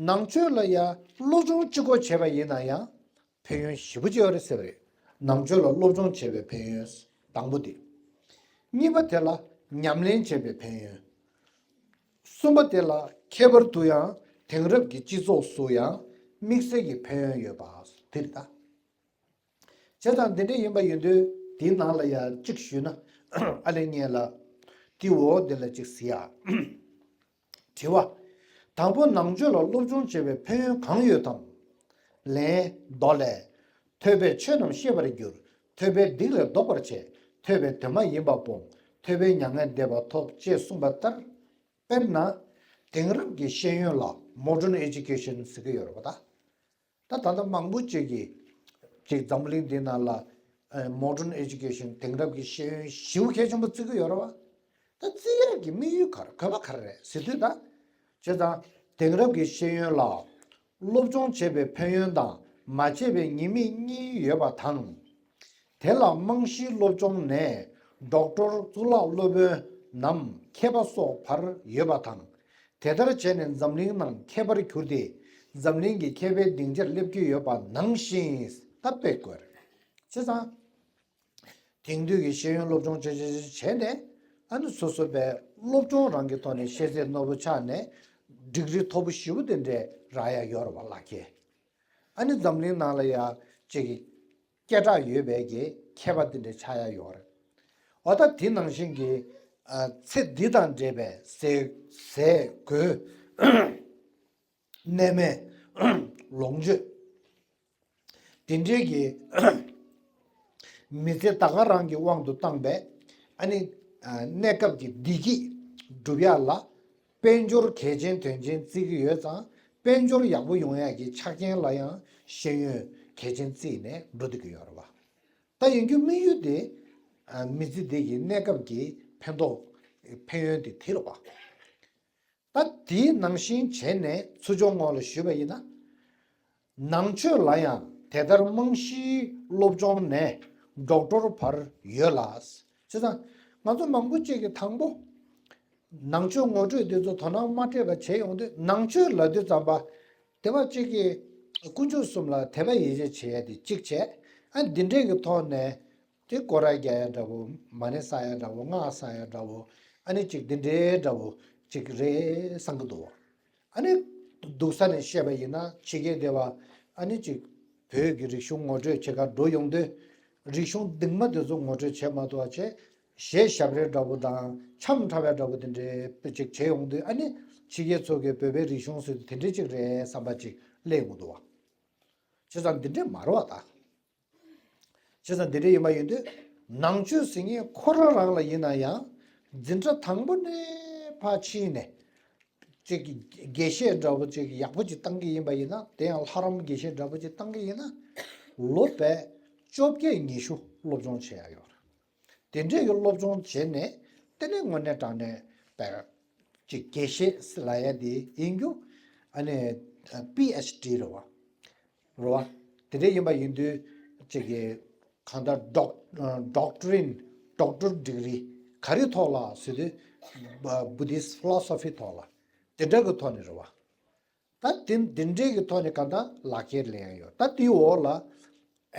ནང་ཆོས་ལ་ཡང་སློབ་སྦྱོང་གཅིག་པོ་བྱས་པ་ཡིན་ན་ཡང་ཕན་ཡོན་ཞེ་པོ་ཅིག་ཡོད་རེད་ཟེར་བ་རེད། ནང་ཆོས་ལ་སློབ་སྦྱོང་བྱེད་པའི་ཕན་ཡོན། དང་པོ་དེ། གཉིས་པ་དེ་ལ་ཉམས་ལེན་བྱེད་པའི་ཕན་ཡོན། གསུམ་པ་དེ་ལ་ཁྱད་པར་དུ་ཡང་དེང་རབས་ཀྱི་སྤྱི་ཚོགས་སུ་ཡང་དམིགས་བསལ་གྱི་ཕན་ཡོན་ཡོད་པ་དེ་རེད་ད། བྱས་ཙང་འདི་འདྲ་ཡིན་པ་ཡིན་དུས་དེའི་ནང་ལ་ཡང་གཅིག་ཞུས་ན། ཨ་ལས་སྔོན་ལ་དེའི་འོག་འདི་ལ་གཅིག་ཟེར་ཡ། དྲི་བ། དང་པོ་ནང་ཆོས་ལ་སློབ་སྦྱོང་བྱེད་པའི་ཕན་ཡོན་གང་ཡོད་དམ། ལན། མདོ་ལས། ཐོས་པས་ཆོས་རྣམས་ཤེས་པར་འགྱུར། ཐོས་པས་སྡིག་ལས་ལྡོག་པར་བྱེད། ཐོས་པས་དོན་མ་ཡིན་པ་སྤོང་། ཐོས་པས་མྱ་ངན་འདས་པ་ཐོབ་ཅེས་གསུངས་པ་ལྟར། དཔེར་ན། དེང་རབས་ཀྱི་ཤེས་ཡོན་ལ་modern education ཟེར་གྱི་ཡོད་རེད་པ་ད། ད་ད་ལྟ་མང་པོ་ཅིག་གིས་ཅིག་འཛམ་གླིང་འདི་ནང་ལ་ཨ་modern education དེང་རབས་ཀྱི་ཤེས་ཡོན་ཞེ་པོ་གལ་ཆེན་པོ་བརྩི་གི་ཡོད་རེད་བ། ད་བརྩི་ཡག་གི་དམིགས་ཡུལ་ག་རེ་དགོས་པ་ག་རེ་རེད་ཟེར་དུས་ད། བྱས་ཙང་དེང་རབས་ཀྱི་ཤེས་ཡོན་ལ་སློབ་སྦྱོང་བྱེད་པའི་ཕན་ཡོན་དང་མ་བྱས་པའི་ཉེས་དམིགས་གཉིས་ཡོད་པ་དང་། དེ་ལ་རྨང་གཞིའི་སློབ་སྦྱོང་ནས་ཌོག་ཊོར་གཙུག་ལག་སློབ་དཔོན་ནམ་མཁས་པ་སོགས་བར་ཡོད་པ་དང་། དེ་ལྟར་བྱས་ནས་འཛམ་གླིང་ནང་མཁས་པར་གྱུར་ཏེ་འཛམ་གླིང་གི་མཁས་པའི་སྡིངས་ཆར་སླེབས་ཀྱི་ཡོད་པ་ནང་བཞིན་ད་དཔེ་བཀོད། བྱས་ཙང་། དེང་དུས་ཀྱི་ཤེས་ཡོན་སློབ་སྦྱོང་བྱས་བྱས་བྱས་བྱས་ནས་ཨ་ནི་སོ་སོ་པའི་སློབ་སྦྱོང་རང་གི་ཐོག་ནས་ཤེས་ཚད་རྣོ་པོ་ཆགས་ནས་ཌིག་རི་མཐོ་པོ་ཞེ་པོ་དེ་འདྲས་རག་ཡ་ཡོད་རེད་བ་ལགས་ཀྱེ། ཨ་ནི་འཛམ་གླིང་ནང་ལ་ཡ་ཅིག་སྐད་གྲགས་ཡོད་པའི་གི་མཁས་པ་དེ་འདྲ་ཆགས་ཡ་ཡོད་རེད། འོ་ད་དེ་ནང་བཞིན་གྱི་ཨ་ཚེ་འདི་དང་འབྲེལ་བའི་ཟས་ཟས་གོས་གནས་མལ་ལོངས་སྤྱོད་དེ་འདྲའི་གི་མི་ཚེ་ད་ག་རང་གི་དབང་དུ་བཏང་བའི་ཨ་ནི་ཨ་གནས་སྐབས་ཀྱི་བདེ་སྐྱིད་སྒྲུབ་ཡ་ལ། དཔལ་འབྱོར་གལ་ཆེན་དོན་ཆེན་བརྩི་གི་ཡོད་ཙང་དཔལ་འབྱོར་ཡག་པོ་ཡོང་ཡག་གི་ཆ་རྐྱེན་ལ་ཡང་ཤེས་ཡོན་གལ་ཆེན་བརྩིས་ནས་འགྲོ་བསྡད་ཀྱི་ཡོད་རེད་བ། ད་ཡིན་རྒྱུ་དམིགས་ཡུལ་དེ་ཨ་མི་ཚེ་འདི་གི་གནས་སྐབས་ཀྱི་ཕན་ཐོགས་ཕན་ཡོན་དེ་དེ་རེད་བ། ད་དེའི་ནང་བཞིན་བྱས་ནས་ཚུར་ཕྱོགས་ངོས་ལ་ཞུས་པ་ཡིན་ན། ནང་ཆོས་ལ་ཡང་དེ་ལྟར་རྨང་གཞིའི་སློབ་སྦྱོང་ནས་ཌོག་ཊོར་བར་ཡོད་ལ། བྱས་ཙང་ང་ཚོ་མང་པོ་ཅིག་གིས་དང་པོ་ནང་ཆོས་ངོ་སྤྲོད་འདི་ཚོ་དོ་སྣང་མ་སྤྲད་པ་བྱས་ཡོང་དུས་ནང་ཆོས་ལབ་དུས་ཙམ་པ། དད་པ་གཅིག་གིས་དཀོན་མཆོག་གསུམ་ལ་དད་པ་ཡིད་ཆེས་བྱེད་ཡ་དེ་གཅིག་བྱས། ཨ་འདི་འདྲས་ཀྱི་ཐོག་ནས་དེ་སྐོར་ར་རྒྱག་ཡ་འདྲ་བོ། མ་ཎི་བསགས་ཡ་འདྲ་བོ། སྔགས་བསགས་ཡ་འདྲ་བོ། ཨ་ནི་ཅིག་འདི་འདྲས་འདྲ་བོ་ཅིག་རེད་བསམ་གི་འདུག་ཨ་ནི་སྡུག་ས་ནས་བཤད་པ་ཡིན་ན། ཕྱི་རྒྱལ་དེ་བ་ཨ་ནི་ཅིག་བོད་ཀྱི་རིག་གཞུང་ངོ་སྤྲོད་བྱེད་གར་འགྲོ་ཡོང་དུས། རིག་གཞུང་གདིང་མ་དེ་ཚོ་ངོ་སྤྲོད་བྱེད་མ་ཐུབ་པ་བྱས། གཞས་ཞབས་རལ་འདྲ་བོ་དང་འཆམ་འཁྲབ་པའི་འདྲ་བོ་དེ་འདྲའི་དཔེ་ཅིག་བྱེད་ཡོང་དུས། ཨ་ནི་ཕྱི་རྒྱལ་ཚོ་གིས་བོད་པའི་རིག་གཞུང་ཟེར་དུས་དེ་འདྲའི་ཅིག་རེད་བསམ་པ་ཅིག་སླེབས་ཡོང་གི་འདུག་བ། བྱས་ཙང་འདི་འདྲས་མ་རེད་བ་ད། བྱས་ཙང་འདི་འདྲས་ཡིན་པ་ཡིན་དུས། ནང་ཆོས་ཟེར་མཁན་ཁོ་རང་རང་ལ་ཡིན་ན་ཡང་། འཛིན་གྲྭ་དང་པོ་ནས་ཕར་ཕྱིན་ནས། ཅིག་དགེ་བཤེས་འདྲ་བོ་ཅིག་ཡག་པོ་ཅིག་བཏང་གི་ཡིན་པ་ཡིན་ན། དེ་ཡང་ལྷ་རམས་དགེ་བཤེས་འདྲ་བོ་ཅིག་བཏང་གི་ཡིན་ན། ལོ་བཅོ་བརྒྱད་ཉི་ཤུ་སློབ་སྦྱོང་བྱེད་ཡ་ཡོད་རེད། དེ་འདྲས་ཀྱི་སློབ་སྦྱོང་བྱས་ནས། དེ་ནས་དངོས་གནས་དྲང་གནས་པའི་ཅིག་དགེ་བཤེས་ལབ་ཡ་དེ་ཡིན་རྒྱུ། ཨ་ནི་པི་ཨེཆ་ཌི་རེད་བ། རེད་བ། དེ་འདྲས་ཡིན་པ་ཡིན་དུས། ཅིག་གི་གང་ལྟར་ཌོག་ཌོག་ཊོ་རིན། ཌོག་ཊར་ཌི་གི་རི་ག་རེ་ཐོག་ལ་ཟེར་དུས། བུ་དིསྚ་ཕི་ལོ་སོ་ཕི་ཐོག་ལ། དེ་འདྲ་གི་ཐོག་ནས་རེད་བ། ད་དེ་འདི་འདྲའི་གི་ཐོག་ནས་གང་ལྟར་ལག་ཁྱེར་ལེན་ཡ་ཡོད། ད་དེའི་འོག་ལ་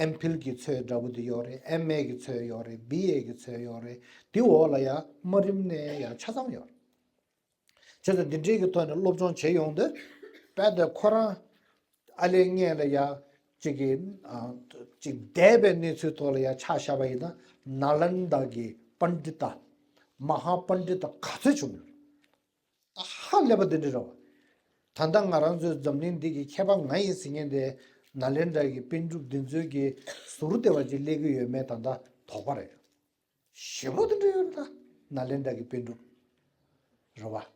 ཨེམ་ཕིལ་གི་ཚོད་འདྲ་བོ་དེ་ཡོད་རེད། ཨེམ་ཨེ་གི་ཚོད་ཡོད་རེད། བི་ཨེ་གི་ཚོད་ཡོད་རེད། དེའི་འོག་ལ་ཡ་དམའ་རིམ་ནས་ཡ་ཆ་ཚང་ཡོད་རེད། བྱས་ཙང་འདི་འདྲའི་གི་ཐོག་ནས་སློབ་སྦྱོང་བྱེད་ཡོང་དུས། དཔེ་དེ་ཁོ་རང་ཨ་ལས་སྔོན་ལ་ཡ་ཅིག་གི་ཨ་ཅིག་འདས་པའི་གནས་ཚུལ་ཐོག་ལ་ཡ་ཆ་བཞག་པ་ཡིན་ན། ནཱ་ལེནྡྲ་གི་པཎྜི་ཏ། མ་ཧཱ་པཎྜི་ཏ་ག་ཚོད་བྱུང་ཡོད། ད་ཧ་ལས་པ་འདི་འདྲ་རེད་བ། ད་ལྟ་ང་རང་ཚོའི་འཛམ་གླིང་འདི་གི་མཁས་པ་ང་ཡིན་ཟེར་མཁན་དེ། ནཱ་ལེནྡྲ་གི་པཎ་གྲུབ་འདི་ཚོའི་གི་ཟུར་དེ་བ་ཅིག་སླེབས་ཀྱི་ཡོད་མེད་ད་ལྟ་དོགས་པ་རེད། ཞེ་པོ་འདི་འདྲ་ཡོད་རེད་ད། ནཱ་ལེནྡྲ་གི་པཎ་གྲུབ་རེད་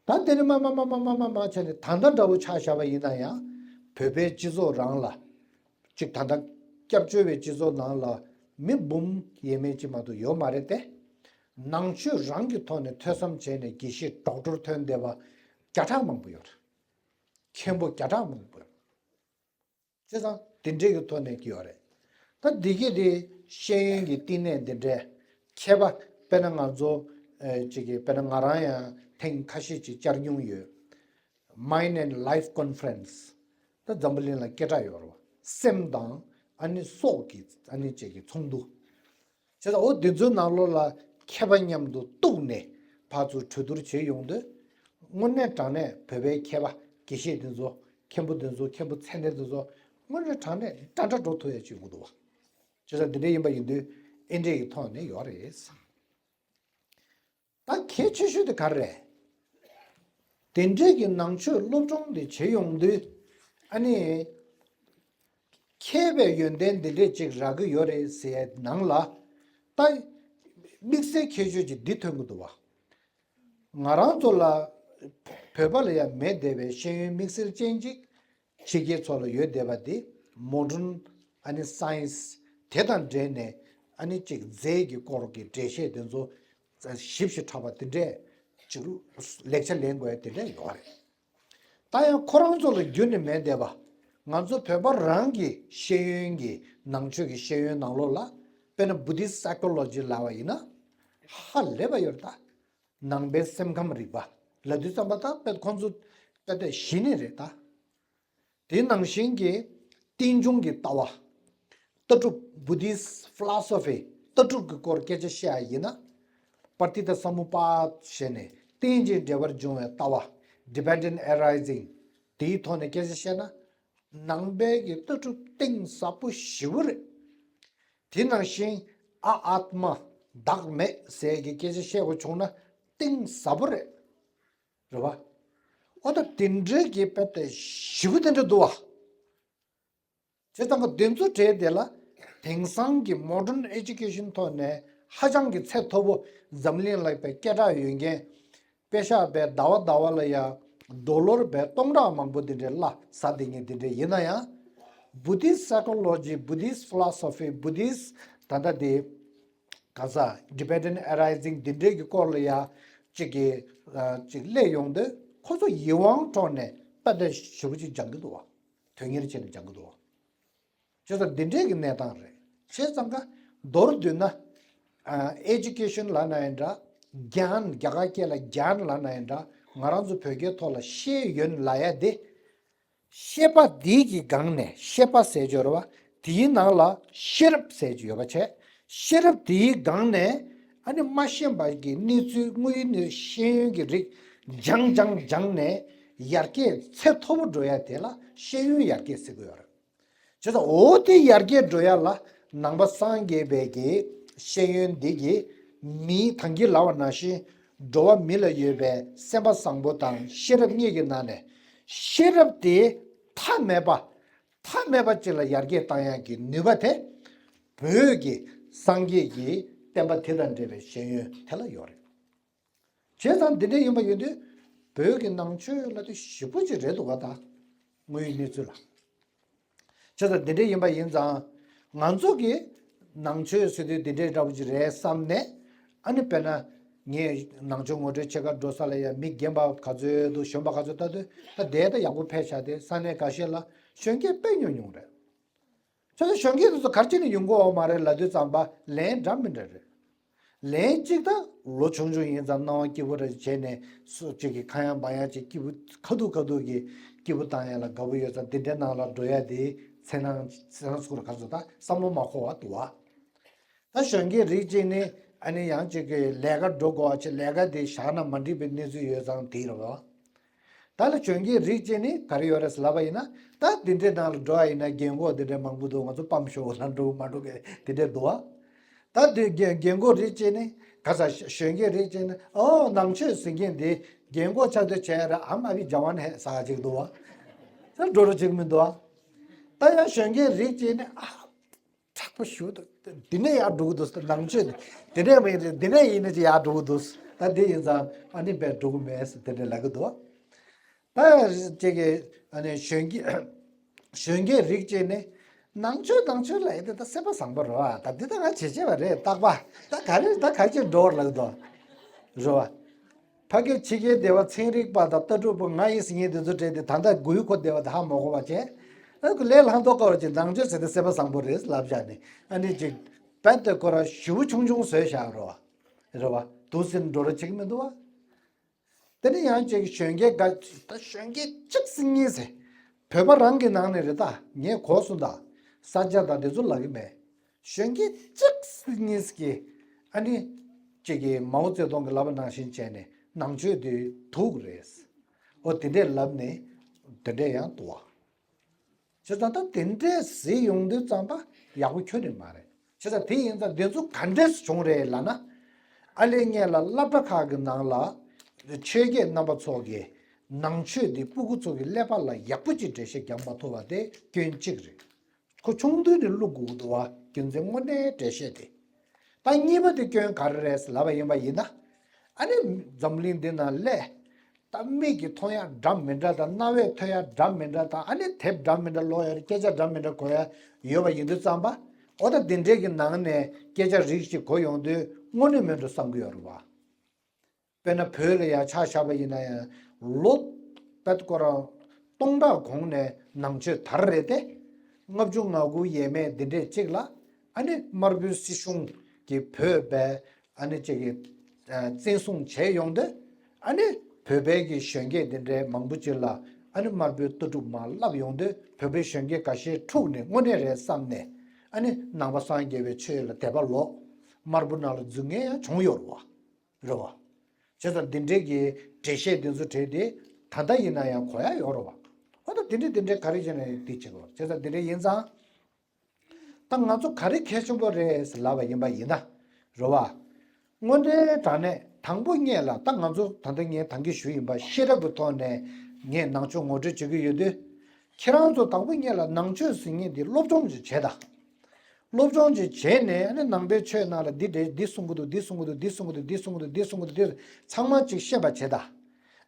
བ། ད་དེ་ནི་མ་མ་མ་མ་མ་མ་མ་བྱས་ནས། ད་ལྟ་འདྲ་བོ་ཆ་བཞག་པ་ཡིན་ན་ཡང་། བོད་པའི་སྤྱི་ཚོགས་རང་ལ་ཅིག་ད་ལྟ་སྐྱབས་བཅོལ་བའི་སྤྱི་ཚོགས་ནང་ལ་མི་འབུམ་ཡས་མས་ཅིག་མ་གཏོགས་ཡོད་མ་རེད་དེ། ནང་ཆོས་རང་གི་ཐོག་ནས་ཐོས་བསམ་བྱས་ནས་དགེ་བཤེས་ཌོག་ཊར་ཐོན་བསྡད་པ་བརྒྱ་ཕྲག་མང་པོ་ཡོད་རེད། མཁན་པོ་བརྒྱ་ཕྲག་མང་པོ་ཡོད། བྱས་ཙང་དེ་འདྲས་ཀྱི་ཐོག་ནས་ཀྱི་ཡོད་རེད། ད་འདི་གས་དེ་ཤེས་ཡོན་གྱི་བསྟི་གནས་འདི་འདྲས་མཁས་པ། དཔེར་ན་ང་ཚོ་ཨེ་ཅིག་གི་དཔེར་ན་ང་རང་ཡང་ཐེངས་ཁ་ཤས་ཅིག་བཅར་མྱོང་ཡོད། Mind and Life Conference། ད་འཛམ་བུ་གླིང་ལ་སྐད་གྲགས་ཡོད་རེད་བ། སེམས་དང་ཨ་ནི་སྲོག་གི་ཨ་ནི་ཅིག་གི་ཚོགས་འདུ། བྱས་ཙང་འོ་འདི་ཚོའི་ནང་ལོགས་ལ་མཁས་པ་མཉམ་དུ་གཏུགས་ནས་ཕར་ཚུར་གྲོས་བསྡུར་བྱེད་ཡོང་དུས། དངོས་གནས་དྲང་གནས་བོད་པའི་མཁས་པ་དགེ་བཤེས་འདི་ཚོ། མཁན་པོ་འདི་ཚོ། མཁན་པོ་མཚན་ལྡན་འདི་ཚོ། དངོས་གནས་དྲང་གནས་འདྲ་འདྲ་འགྲོ་ཐུབ་ཡ་ཅིག་ཡོང་གི་འདུག་བ། བྱས་ཙང་འདི་འདྲ་ཡིན་པ་ཡིན་དུས་ཨེ་འདྲས་ཀྱི་ཐོག་ནས་ཡོད་རེད། ད་གལ་ཆེ་ཤོས་དེ་ག་རེ་རེད། དེ་འདྲས་ཀྱི་ནང་ཆོས་སློབ་སྦྱོང་དེ་བྱེད་ཡོང་དུས། ཨ་ནི་མཁས་པའི་ཡོན་ཏན་འདི་འདྲས་ཅིག་རག་གི་ཡོད་རེད་ཟེར་ནང་ལ། ད་དམིགས་བསལ་ཁྱད་ཆོས་ཅིག་འདི་ཐོན་གྱི་འདུག་བ། ང་རང་ཚོ་ལ་བོད་པ་ལ་ཡང་མེད་བསྡད་པའི་ཤེས་ཡོན་དམིགས་བསལ་ཅན་ཅིག་ཕྱི་རྒྱལ་ཚོ་ལ་ཡོད་བསྡད་པ་འདི། མོ་ཌན་ཨ་ནི་སའེན་སི་དེ་དང་འབྲེལ་ནས། ཨ་ནི་ཅིག་རྫས་ཀྱི་སྐོར་གྱི་འགྲེལ་བཤད་དེ་ཚོ་ཞིབ་ཞིབ་ཕྲ་བ་དེ་འདྲས་ཅིག་ལེགས་ཆ་ལེན་དགོས་ཡ་དེ་འདྲས་ཡོད་རེད། ད་ཡང་ཁོ་རང་ཚོ་ལ་རྒྱུན་ནས་མེད་བསྡད་པ། ང་ཚོ་བོད་པ་རང་གི་ཤེས་ཡོན་གྱི་ནང་ཆོས་ཀྱི་ཤེས་ཡོན་ནང་ལོགས་ལ། དཔེར་ན་བུ་དིསྚ་སའི་ཀོ་ལོ་ཇི་ལབ་པ་ཡིན་ན། ཧ་ལས་པ་ཡོད་རེད་ད། ནང་པའི་སེམས་ཁམས་རིག་པ་ལབ་དུས་ཙམ་པ། ད་དཔེ་ཁོང་ཚོ་དཔེ་དེ་གཞི་ནས་རེད་ད། དེ་ནང་བཞིན་གྱི་རྟེན་འབྱུང་གི་ལྟ་བ། ལྟ་གྲུབ། བུ་དིསྚ་ཕི་ལོ་སོ་ཕི། ལྟ་གྲུབ་ཀྱི་སྐོར་སྐད་ཆ་བཤད་ཡ་ཡིན་ན། པྲ་ཏི་ཏ་ས་མུ་པ་ཡ་ད་ཞེས་ནས་རྟེན་ཅིང་འབྲེལ་བར་འབྱུང་བའི་ལྟ་བ། Dependent Arising། དེའི་ཐོག་ནས་སྐད་ཆ་བཤད་ན། ནང་པའི་གི་ལྟ་གྲུབ་གཏིང་ཟབ་པོ་ཞེ་པོ་རེད། དེ་ནང་བཞིན་ཨ་ཨཱཏྨ། བདག་མེད་ཟེར་གྱི་སྐད་ཆ་བཤད་དགོས་བྱུང་ན་གཏིང་ཟབ་པོ་རེད། རེད་བ། འོ་ད་དེ་འདྲའི་གི་དཔེ་དེ་ཞེ་པོ་དེ་འདྲ་འདུག་བ། བྱས་ཙང་ག་དེ་ཚོ་གྲས་དེ་ལ་དེང་སང་གི་མོ་ཌན་ཨེ་ཇུ་ཀེ་ཤན་ཐོག་ནས་ཧ་ཅང་གི་ཚད་མཐོ་པོ་འཛམ་གླིང་ལ་དཔེ་སྐད་གྲགས་ཡོད་མཁན། པེ་ཤག་དཔེ་ཟླ་བ་ཟླ་བ་ལ་ཡ་ཌོ་ལར་དཔེ་སྟོང་ཕྲག་མང་པོ་དེ་འདྲའི་གླ་ཟ་བསྡད་མཁན་དེ་འདྲ་ཡིན་ན་ཡང་། བུ་དིསྚ་སའི་ཀོ་ལོ་ཇི། བུ་དིསྚ་ཕི་ལོ་སོ་ཕི། བུ་དིསྚ་ད་ལྟ་དེ་ག་ས་Dependent Arising དེ་འདྲའི་གི་སྐོར་ལ་ཡ་ཅིག་གི་ཨ་ཅིག་སླེབས་ཡོང་དུས། ཁོ་ཚོ་ཡིད་དབང་འཕྲོག་ནས་དཔེ་དེ་ཞེ་པོ་ཅིག་སྦྱང་གི་འདུག་བ། དོན་གཉེར་བྱས་ནས་སྦྱང་གི་འདུག་བ། བྱས་ཙང་འདི་འདྲའི་གི་གནས་སྟངས་རེད། བྱས་ཙང་ག་མདོར་བསྡུས་ན། ཨ་ཨེ་ཇུ་ཀེ་ཤན་ལབ་ན་ཡང་འདྲ། གྱཱན། རྒྱ་གར་སྐད་ལ་གྱཱན་ལབ་ན་ཡང་འདྲ། ང་རང་ཚོ་བོད་སྐད་ཐོག་ལ་ཤེས་ཡོན་ལབ་ཡ་དེ། ཤེས་པ་འདི་གི་སྒང་ནས། ཤེས་པ་ཟེར་སྦྱོར་བ་ དེའི་ནང་ལ་ཤེས་རབ་ཟེར་གྱི་ཡོད་པ་བྱས། ཤེས་རབ་དེའི་སྒང་ནས་ཨ་ནི་མ་ཤེས་པ་གི་གནས་ཚུལ་དངོས་ཡོད་གནས་ཤེས་ཡོན་གྱི་རིགས་སྦྱང་སྦྱང་སྦྱངས་ནས་ཡར་རྒྱས་ཚད་མཐོ་པོ་འགྲོ་ཡ་དེ་ལ་ཤེས་ཡོན་ཡར་རྒྱས་ཟེར་གྱི་ཡོད་རེད། བྱས་ཙང་འོ་དེ་ཡར་རྒྱས་འགྲོ་ཡ་ལ་ནང་པ་སངས་རྒྱས་པའི་གི་ཤེས་ཡོན་འདི་གིས་མིའི་ད་གིན་ལབ་པ་ནང་བཞིན་འགྲོ་བ་མི་ལ་ཡོད་པའི་སེམས་པ་བཟང་པོ་དང་ཤེས་རབ་གཉིས་ཀྱི་ནང་ནས་ཤེས་རབ་དེ་མཐའ་མེད་པ། མཐའ་མེད་པ་ཅིག་ལ་ཡར་རྒྱས་བཏང་ཡག་གི་ནུས་པ་དེ་བོད་ཀྱི་སངས་རྒྱས་ཀྱི་བསྟན་པ་དེ་དང་འབྲེལ་བའི་ཤེས་ཡོན་དེ་ལ་ཡོད་རེད། བྱས་ཙང་འདི་འདྲ་ཡིན་པ་ཡིན་དུས་བོད་ཀྱི་ནང་ཆོས་ལ་དེ་ཞེ་པོ་ཅིག་རེད་འདུག་ག་ད་དངོས་ཡོད་གནས་ཚུལ་ལ། བྱས་ཙང་འདི་འདྲ་ཡིན་པ་ཡིན་ཙང་ང་ཚོ་གི་ནང་ཆོས་ཟེར་དུས་འདི་འདྲའི་འདྲ་པོ་ཅིག་རེད་བསམ་ནས། ཨ་ནི་དཔེར་ན་ངས་ནང་ཆོས་ངོ་སྤྲོད་བྱེད་གར་འགྲོ་ས་ལ་ཡང་མི་རྒན་པ་ག་ཚོད་འདུག་གཞོན་པ་ག་ཚོད་ལྟ་དུས་ད་དེ་ད་ཡག་པོ་ཕལ་ཆེར་དེ་ས་གནས་འགའ་ཤས་ལ་གཞོན་སྐྱེས་དཔེ་ཉུང་ཉུང་རེད། ཁྱོད་ཚོ་གཞོན་སྐྱེས་དེ་ཚོ་ག་རེ་བྱས་ནས་ཡོང་གི་ཡོད་མ་རེད་ལབ་དུས་ཙམ་པ་ལན་འདྲ་མི་འདྲ་རེད། ལན་གཅིག་ད་ལོ་ཆུང་ཆུང་ཡིན་ཙང་སྣང་བ་སྐྱིད་པོ་རེ་བྱས་ནས་སུ་གཅིག་གིས་ཁ་ཡང་འབག་ཡང་གཅིག་སྐྱིད་པོ་ཁ་ཐུག་ཁ་ཐུག་གིས་སྐྱིད་པོ་བཏང་ཡ་ལ་དགའ་པོ་ཡོད་ཙང་དེ་འདྲའི་ནང་ལ་འགྲོ་ཡ་དེ་འཚེར་སྣང་འཚེར་སྣང་ཚོར་ག་ཚོད་ད་བསམ་བློ་མ་འཁོར་བ་འདུག་བ། ད་གཞོན་སྐྱེས་རིགས་གཅིག་ནི་ཨ་ནི་ཡང་གཅིག་གི་ལས་ཀ་འགྲོ་དགོས་པ་ཆེ་ལས་ཀ་དེ་བཞག་ན་མ་འགྲིག་པའི་གནས་ཚུལ་ཡོད་ཙང་དེ་རེད་བ། ད་ལ་གཞོན་སྐྱེས་རིགས་གཅིག་ནི་ག་རེ་ཡོད་རེད་ལབ་པ་ཡིན་ན། ད་འདི་འདྲའི་ནང་ལ་འགྲོ་བ་ཡིན་ན་རྒན་གོག་འདི་འདྲའི་མང་པོ་འདུག་ང་ཚོ་སྤམ་ཤོར་ལ་འགྲོ་མ་འགྲོ་གི་འདི་འདྲའི་འདུག་བ། ད་འདི་རྒན་རྒན་གོག་རིགས་གཅིག་ནི་ག་ས་གཞོན་སྐྱེས་རིགས་གཅིག་ནི་ཨོ་ནང་ཆོས་ཟེར་མཁན་འདི་རྒན་གོག་ཆགས་དུས་བྱས་ར་ཨམ་ཨ་བི་ཇ་ཝན་ཧེ་ས་ག་ཅིག་འདུག་བ། ད་འགྲོ་རོ་ཅིག་མི་འདུག་བ། ད་ཡང་གཞོན་སྐྱེས་རིགས་གཅིག་ནི་ཨ། དྲག་པོ་ཞུ་འདུག་འདི་ནས་ཡར་འགྲོ་གི་འདུག་ནང་ཆོས་འདི་ནས་མ་ཡིན་རེད། འདི་ནས་ཡིན་ན་ཅི་ཡར་འགྲོ་གི་འདུག་ད་འདི་ཡིན་ཙང་ཨ་ནི་བས་འགྲོ་གི་མེད་ཟེར་དེ་འདྲ་ལབ་གི་འདུག་ད་ཅིག་གི་ཨ་ནི་གཞོན་སྐྱེས་གཞོན་སྐྱེས་རིགས་གཅིག་ནི་ནང་ཆོས་ནང་ཆོས་ལབ་ཡ་དེ་ད་སེམས་པ་བཟང་པོ་རེད་བ། ད་འདི་ད་ང་བྱེད་བྱེད་པ་རེད་རྟག་པ། ད་ག་རེ་ད་ག་ཅིག་འགྲོ་བར་ལབ་གི་འདུག་རེད་བ། ཕ་སྐད་ཕྱི་རྒྱལ་སྡེ་བ་ཚན་རིག་པ་དང་ལྟ་གྲུབ་པ་ང་ཡིན་ཟེར་མཁན་དེ་ཚོ་གྲས་དེ་ད་ལྟ་དགོས་ཁོ་སྡེ་བ་དེ་ཧ་མ་གོ་བ་བྱས། ཨ་ཁོ་ལས་ལྷག་མདོག་དཀར་བ་ཅིག་ནང་ཆོས་ཟེར་དེ་སེམས་པ་བཟང་པོ་རེད་ལབ་བཞག་ནས་ཨ་ནི་ཅིག་དཔེ་དེ་ཁོ་རང་ཞེ་པོ་ཆུང་ཆུང་བཟོས་བཞག་རོ། རེད་བ། དུ་ཟིན་འགྲོ་ར་ཅིག་མི་འདུག་བ། དེ་ནི་ཡང་ཅིག་གཞོན་སྐྱེས་འགའ་ད་གཞོན་སྐྱེས་གཅིག་ཟིན་གཉིས་ཟེར། བོད་པ་རང་གི་ནང་ནས་རེད་ད་ངས་གོ་སོང་ད། ས་སྐྱ་དང་དེ་ཚོ་ལབ་གི་མེད། གཞོན་སྐྱེས་གཅིག་གཉིས་ཀྱིས་ཨ་ནི་གཅིག་གིས་མའོ་ཙེ་ཏུང་གི་ལབ་པ་ནང་བཞིན་བྱས་ནས་ནང་ཆོས་དེ་དུག་རེད། ཨོ་དེ་འདྲས་ལབ་ནས་དེ་འདྲས་ཡང་འདུག་བ། བྱས་ཙང་ད་དེ་འདྲས་ཟེར་ཡོང་དུས་ཙམ་པ་ཡག་པོ་ཁྱོན་ནས་མ་རེད། བྱས་ཙང་དེ་ཡིན་ཙང་དེ་ཚོ་ག་འདྲས་བྱུང་རེད་ལབ་ན། ཨ་ལེ་ངས་ལ་སློབ་གྲྭ་ཁག་གི་ནང་ལ་ཆོས་དགེ་རྣམ་པ་ཚོ་གིས་ནང་ཆོས་འདི་སྤུ་གུ་ཚོ་གི་ཀླད་པ་ལ་ཡག་པོ་ཅིག་འགྲེལ་བཤད་རྒྱག་མ་ཐུབ་པ་དེ་སྐྱོན་གཅིག་རེད། ཁོ་ཆུང་དུས་ནས་བླུག་དགོས་འདུག་བ་རྒྱུ་མཚན་དངོས་གནས་འགྲེལ་བཤད་དེ། ད་གཉིས་པ་དེ་སྐྱོན་ག་རེ་རེད་ལབ་པ་ཡིན་པ་ཡིན་ན། ཨ་ནི་འཛམ་གླིང་འདི་ན་སླེབས། ད་མིག་གིས་མཐོང་ཡག་འདྲ་མི་འདྲ་དང་རྣ་བས་ཐོས་ཡག་འདྲ་མི་འདྲ་དང་ཨ་ནི་དེབ་འདྲ་མི་འདྲ་ཀློག་ཡག་སྐད་ཆ་འདྲ་མི་འདྲ་གོ་ཡག་ཡོད་པ་ཡིན་དུས་ཙམ་པ། འོ་ད་འདི་འདྲས་ཀྱི་ནང་ནས་སྐད་ཆ་རིགས་ཤིག་གོ་ཡོང་དུས་དངོས་གནས་མིན་འགྲོ་བསམ་གྱི་ཡོད་རེད་བ། དཔེར་ན་བོད་ལ་ཡང་ཆ་བཞག་པ་ཡིན་ན་ཡང་ལོ་དཔེ་ཁོ་རང་སྟོང་ཕྲག་གོང་ནས་ནང་ཆོས་དར་རེད་དེ། ལྔ་བཅུ་ང་དགུ་ཡས་མས་འདི་འདྲས་གཅིག་ལ་ཨ་ནི་དམར་པོའི་སྲིད་གཞུང་གིས་བོད་པའི་ཨ་ནི་གཅིག་གི་ཨ་བཙན་བཟུང་བྱས་ཡོང་དུས་ཨ་ནི་བོད་པའི་གི་གཞོན་སྐྱེས་འདི་འདྲའི་མང་པོ་ཅིག་ལ་ཨ་ནི་དམར་པོའི་ལྟ་གྲུབ་མར་བསླབས་ཡོང་དུས་བོད་པའི་གཞོན་སྐྱེས་འགའ་ཤས་འཁྲུགས་ནས་དངོས་གནས་རེད་བསམ་ནས་ཨ་ནི་ནང་པ་སངས་རྒྱས་པའི་ཆོས་ལ་དད་པ་ལོག་དམར་པོ་ནང་ལ་འཛུལ་མཁན་ཡང་བྱུང་ཡོད་རེད་བ། རེད་བ། བྱས་ཙང་འདི་འདྲའི་གི་འགྲེལ་བཤད་འདི་ཚོ་བྲིས་ཏེ་ད་ལྟ་ཡིན་ན་ཡང་གོ་ཡ་ཡོད་རེད་བ། འོ་ད་འདི་འདྲའི་འདི་འདྲའི་ག་རེ་བྱས་ནས་འདི་བྱེད་དགོས་བྱས་ཙང་འདི་འདྲའི་ཡིན་ཙང་། ད་ང་ཚོ་ག་རེ་གལ་ཆེན་པོ་རེད་ལབ་པ་ཡིན་པ་ཡིན་ན། རེད་བ། དངོས་འབྲེལ་དྲང་གནས་དང་པོ་ངེད་ལ་ད་ང་ཚོ་ད་ལྟ་ངས་ད་གིན་ཞུས་ཡིན་པ་ཤེས་རབ་ཀྱི་ཐོག་ནས་ངས་ནང་ཆོས་ངོ་སྤྲོད་བྱེད་ཀྱི་ཡོད་དུས། ཁྱེད་རང་ཚོ་དང་པོ་ངེད་ལ་ནང་ཆོས་ཟེར་མཁན་འདི་སློབ་སྦྱོང་ཅིག་བྱེད་དང་། སློབ་སྦྱོང་ཅིག་བྱས་ནས་ཨ་ནི་ནང་པའི་ཆོས་ནང་ལ་འདི་འདྲ་འདི་གསུང་གི་འདུག་འདི་གསུང་གི་འདུག་འདི་གསུང་གི་འདུག་འདི་གསུང་གི་འདུག་འདི་གསུང་གི་འདུག་འདི་ཚང་མ་ཅིག་ཤེས་པ་བྱེད་དང་།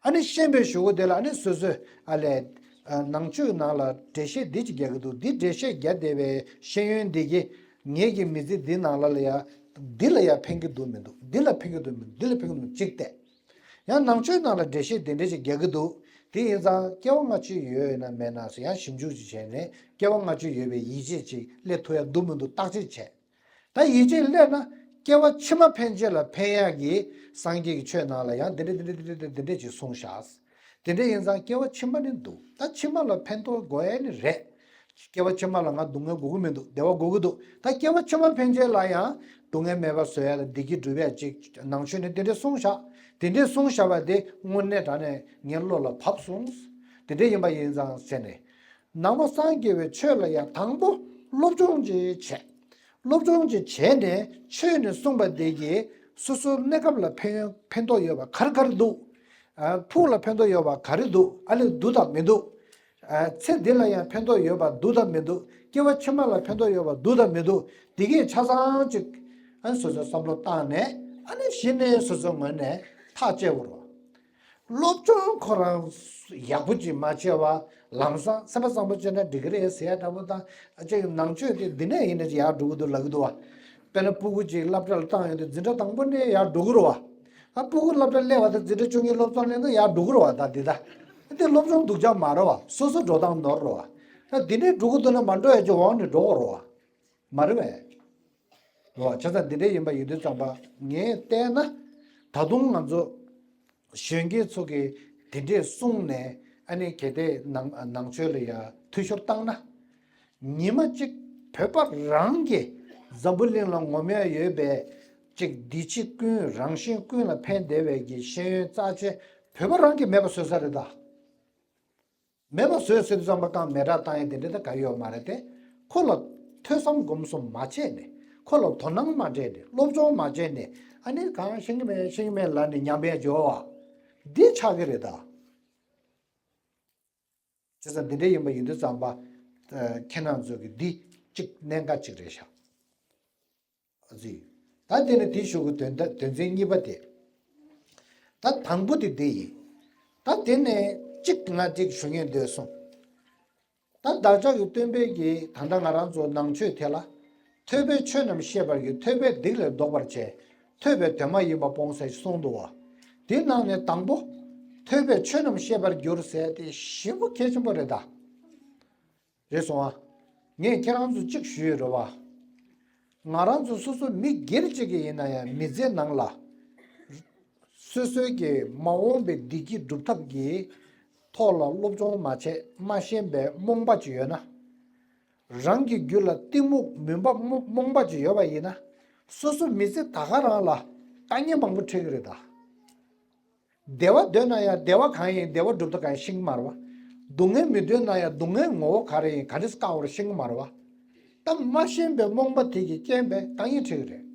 ཨ་ནི་ཤེས་པའི་གཞུག་གུ་དེ་ལ་ཨ་ནི་སོ་སོས་ཨ་ལས། ནང་ཆོས་ནང་ལ་འགྲེལ་བཤད་འདི་ཅིག་རྒྱག་གི་འདུག་འདི་འགྲེལ་བཤད་རྒྱག་བསྡད་པའི་ཤེས་ཡོན་འདི་གིས་ངེད་ཀྱི་མི་ཚེ་འདི་ནང་ལ་ལ་ཡ། འདི་ལ་ཡ་ཕན་གི་འདུག་མི་འདུག་འདི་ལ་ཕན་གི་འདུག་མི་འདུག་འདི་ལ་ཕན་གི་འདུག་ཅིག་བལྟས། ཡང་ནང་ཆོས་ནང་ལ་འགྲེལ་བཤད་དེ་འདྲ་ཞིག་རྒྱག་གི་འདུག་དེ་ཡིན་ཙང་སྐྱེ་བ་སྔ་ཕྱི་ཡོད་ན་མེད་ན་ཟེར་ཡང་ཞིབ་འཇུག་ཅིག་བྱས་ནས་སྐྱེ་བ་སྔ་ཕྱི་ཡོད་པའི་ཡིད་ཆེས་ཅིག་སླེབས་ཐུབ་ཡ་འདུག་མི་འདུག་བརྟག་དཔྱད་བྱས། ད་ཡིད་ཆེས་སླེབས་ན་སྐྱེ་བ་ཕྱི་མ་ཕན་ཆད་ལ་ཕན་ཡ་གི་སངས་རྒྱས་ཀྱི་ཆོས་ནང་ལ་ཡང་འདི་འདྲ་འདི་འདྲ་འདི་འདྲ་འདི་འདྲ་ཅིག་གསུངས་བཞག་དེ་འདྲ་ཡིན་ཙང་སྐྱེ་བ་ཕྱི་མ་ནི་འདུག་ད་ཕྱི་མ་ལ་ཕན་ཐོགས་དགོས་ཡ་ནི་རེད། སྐྱེ་བ་ཕྱི་མ་ལ་ང་སྡུག་བསྔལ་དགོས་ཀྱི་མི་འདུག་བདེ་བ་དགོས་ཀྱི་འདུག་ད་སྐྱེ་བ་ཕྱི་མ་ཕན་ཆད་ལ་ཡང་སྡུག་བསྔལ་མེད་པ་བཟོ་ཡ་ལ་བདེ་སྐྱིད་སྒྲུབ་ཡ་ཅིག་ནང་ཆོས་ནས་དེ་འདྲས་གསུངས་བཞག་དེ་འདྲས་གསུངས་བཞག་པ་དེ་དངོས་གནས་དྲང་གནས་ངའི་བློ་ལ་བབས་སོང་། དེ་འདྲས་ཡིན་པ་ཡིན་ཙང་ཟེར་ནས། ནང་པ་སངས་རྒྱས་པའི་ཆོས་ལ་ཡང་དང་པོ་སློབ་སྦྱོང་ཅིག་བྱས། སློབ་སྦྱོང་ཅིག་བྱས་ནས་ཆོས་ནས་གསུངས་པ་དེ་གིས་སོ་སོའི་གནས་སྐབས་ལ་ཕན་ཕན་ཐོགས་ཡོད་པ་ག་རེ་ག་རེ་འདུག་ཨ། ཕུགས་ལ་ཕན་ཐོགས་ཡོད་པ་ག་རེ་འདུག་ཨ་ལས་འདུག་དང་མི་འདུག་ཨ། ཚེ་འདི་ལ་ཡང་ཕན་ཐོགས་ཡོད་པ་འདུག་དང་མི་འདུག་སྐྱེ་བ་ཕྱི་མ་ལ་ཕན་ཐོགས་ཡོད་པ་འདུག་དང་མི་འདུག་དེ་གས་ཆ་ཚང་ཅིག་ཨ་ནི་སོ་སོས་བསམ་བློ་བཏང་ནས་ཨ་ནི་གཞི་ནས་སོ་སོའི་ངོས་ནས་ཐག་བཅད་དགོས་རེད་བ། སློབ་སྦྱོང་ཁོ་རང་ཡག་པོ་ཅིག་མ་བྱས་པ་ལམ་སང་སེམས་པ་བཟང་པོ་བྱས་ན་འགྲིག་གི་རེད་ཟེར་ཡ་འདྲ་པོ་དང་ཨ་ཅིག་ནང་ཆོས་དེ་འདི་ནས་ཡིན་ན་ཅིག་ཡར་འགྲོ་གི་འདུག་ལབ་ཀྱི་འདུག་བ། དཔེར་ན་སྤུ་གུ་ཅིག་སློབ་གྲྭ་ལ་བཏང་ཡོང་དུས་འཛིན་གྲྭ་དང་པོ་ནས་ཡར་འགྲོ་གི་རེད་བ། ཨ་སྤུ་གུ་སློབ་གྲྭ་སླེབས་པ་དང་འཛིན་གྲྭ་བཅུ་གཉིས་སློབ་ཚོགས་སླེབས་ན་ཡར་འགྲོ་གི་རེད་བ། ད་འདི་ད་འདི་སློབ་སྦྱོང་སྡུག་ཅག་མ་རེད་བ། སོ་སོ་འགྲོ་སྟངས་ནོར་རེད་བ། ད་འདི་ནས་འགྲོ་གི་འདུག་ན་མ་འགྲོ་ཡ་ཅིག་འོག་ནས་འགྲོ་དགོས་རེད་བ། མ་རེད་པས། རེད་བ། བྱས་ཙང་འདི་འདྲ་ཡིན་པ་ཡིན་དུས་ཙམ་པ་ངས་བལྟས་ན། ད་དུང་ང་ཚོ་གཞོན་སྐྱེས་ཚོ་གིས་དེ་འདྲས་གསུངས་ནས་ཨ་ནི་གལ་ཏེ་ནང་ནང་ཆོས་ལ་ཡ་འཐུས་ཤོར་བཏང་ན། ཉི་མ་གཅིག་བོད་པ་རང་གིས་འཛམ་བུ་གླིང་ལ་ངོམ་ཡ་ཡོད་པའི་ཅིག་འདི་ཕྱི་ཀུན་རང་གཞན་ཀུན་ལ་ཕན་བདེ་བའི་གི་ཤེས་ཡོན་རྩ་ཆེ་བོད་པ་རང་གིས་མེད་པ་བཟོས་ས་རེད་ད། མེད་པ་བཟོས་ཟེར་དུས་ཙམ་པ་རྐང་མེ་སྲེག་བཏང་ཡས་དེ་འདྲ་ད་ག་ཡོད་མ་རེད་དེ། ཁོ་ལ་ཐོས་བསམ་སྒོམ་གསུམ་མ་བྱས་ནས་ཁོ་ལ་དོ་སྣང་མ་སྤྲད་ནས་སློབ་སྦྱོང་མ་བྱས་ནས་ཨ་ནི་གང་ཤེས་ཀྱི་མེད་ཤེས་ཀྱི་མེད་ལབ་ནས་ཉམས་པའི་སྦྱོར་བ་འདི་ཆགས་ཀྱི་རེད་ད། བྱས་ཙང་འདི་འདྲ་ཡིན་པ་ཡིན་དུས་ཙམ་པ་ཁྱེད་རང་ཚོ་གི་འདི་གཅིག་གནད་འགག་ཅིག་རེད་ཤག་ཟིག་ད་དེ་ནས་དེའི་གཞུག་གི་དོན་དག་དོན་ཚན་གཉིས་པ་དེ། ད་དང་པོ་དེ་འདི་ཡིན། ད་དེ་ནས་གཅིག་ང་གཅིག་ཞུ་ངེས་འདོད་སོང་། ད་བདག་ཅག་གི་སྟོན་པས་ཀྱིས་ད་ལྟ་ང་རང་ཚོ་ནང་ཆོས་དེ་ལ། ཐོས་པས་ཆོས་རྣམས་ཤེས་པར་འགྱུར། ཐོས་པས་སྡིག་ལས་ལྡོག་པར་བྱེད། ཐོས་པས་དོན་མ་ཡིན་པ་སྤོང་ཟེར་གསུངས་འདུག་བ། དེའི་ནང་ནས་དང་པོ། ཐོས་པས་ཆོས་རྣམས་ཤེས་པར་འགྱུར་ཟེར་དེ་ཞེ་པོ་གལ་ཆེན་པོ་རེད་ད། རེད་སོང་ཨ། ངས་ཁྱེད་རང་ཚོ་གཅིག་ཞུས་ཡོད་རེད་བ། ང་རང་ཚོ་སོ་སོ་མི་སྒེར་གཅིག་གི་ཡིན་ན་ཡང་མི་ཚེ་ནང་ལ། སོ་སོའི་གི་མ་འོངས་པའི་བདེ་སྐྱིད་སྒྲུབ་ཐབས་ཀྱི་ཐོག་ལ་སློབ་སྦྱོང་མ་བྱས་མ་ཤེས་པའི་རྨོངས་པ་ཅིག་ཡོད་ན། རང་གི་རྒྱུད་ལ་གཏི་མུག་མུན་པ་རྨོངས་པ་ཅིག་ཡོད་པ་ཡིན་ན། སོ་སོ་མི་ཚེ་ད་ག་རང་ལ་དཀའ་ངལ་མང་པོ་འཕྲད་ཀྱི་རེད་ད། བདེ་བ་འདོད་ན་ཡང་བདེ་བ་གང་ཡིན་བདེ་བ་སྒྲུབ་ཐབས་གང་ཡིན་ཤེས་ཀྱི་མ་རེད་བ། སྡུག་བསྔལ་མི་འདོད་ན་ཡང་སྡུག་བསྔལ་ངོ་བོ་ག་རེ་ཡིན་ག་འདྲས་བཀག་དགོས་རེད་ཤེས་ཀྱི་མ་རེད་བ། ད་མ་ཤེས་པའི་རྨོངས་པ་དེ་གི་རྐྱེན་པས་དཀའ་ངལ་འཕྲད་ཀྱི་རེད།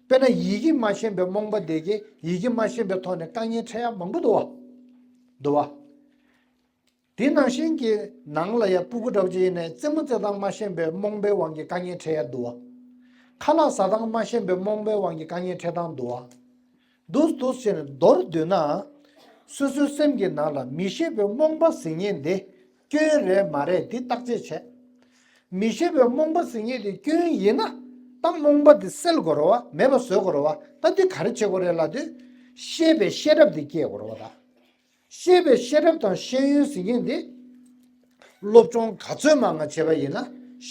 དཔེར་ན་ཡི་གེ་མ་ཤེས་པའི་རྨོངས་པ་དེ་གིས་ཡི་གེ་མ་ཤེས་པའི་ཐོག་ནས་དཀའ་ངལ་འཕྲད་ཡ་མང་པོ་འདུག་བ། འདུག་བ། དེ་ནང་བཞིན་གྱི་ནང་ལ་ཡ་སྤུ་གུ་འདྲ་པོ་ཅིག་ཡིན་ནའི་རྩེད་མོ་རྩེ་སྟངས་མ་ཤེས་པའི་རྨོངས་པའི་དབང་གིས་དཀའ་ངལ་འཕྲད་ཡ་འདུག་བ། ཁ་ལག་ཟ་སྟངས་མ་ཤེས་པའི་རྨོངས་པའི་དབང་གིས་དཀའ་ངལ་འཕྲད་སྟངས་འདུག་བ། འདུག་འདུག་ཟེར་ནས་མདོར་བསྡུས་ན། སོ་སོའི་སེམས་ཀྱི་ནང་ལ་མི་ཤེས་པའི་རྨོངས་པ་ཟེར་མཁན་དེ་སྐྱོན་རེད་མ་རེད་འདི་བརྟག་དཔྱད་བྱས། མི་ཤེས་པའི་རྨོངས་པ་ཟེར་མཁན་དེ་སྐྱོན་ཡིན་ན་ད་རྨོངས་པ་དེ་སེལ་དགོས་རེད་བ་མེད་པ་བཟོ་དགོས་རེད་བ། ད་འདི་ག་རེ་བྱེད་དགོས་རེད་ལབ་དུས། ཤེས་པའི་ཤེས་རབ་དེ་སྐྱེ་དགོས་རེད་བ་ད། ཤེས་པའི་ཤེས་རབ་དང་ཤེས་ཡོན་ཟེར་མཁན་དེ། སློབ་སྦྱོང་ག་ཚོད་མང་ང་བྱས་པ་ཡིན་ན་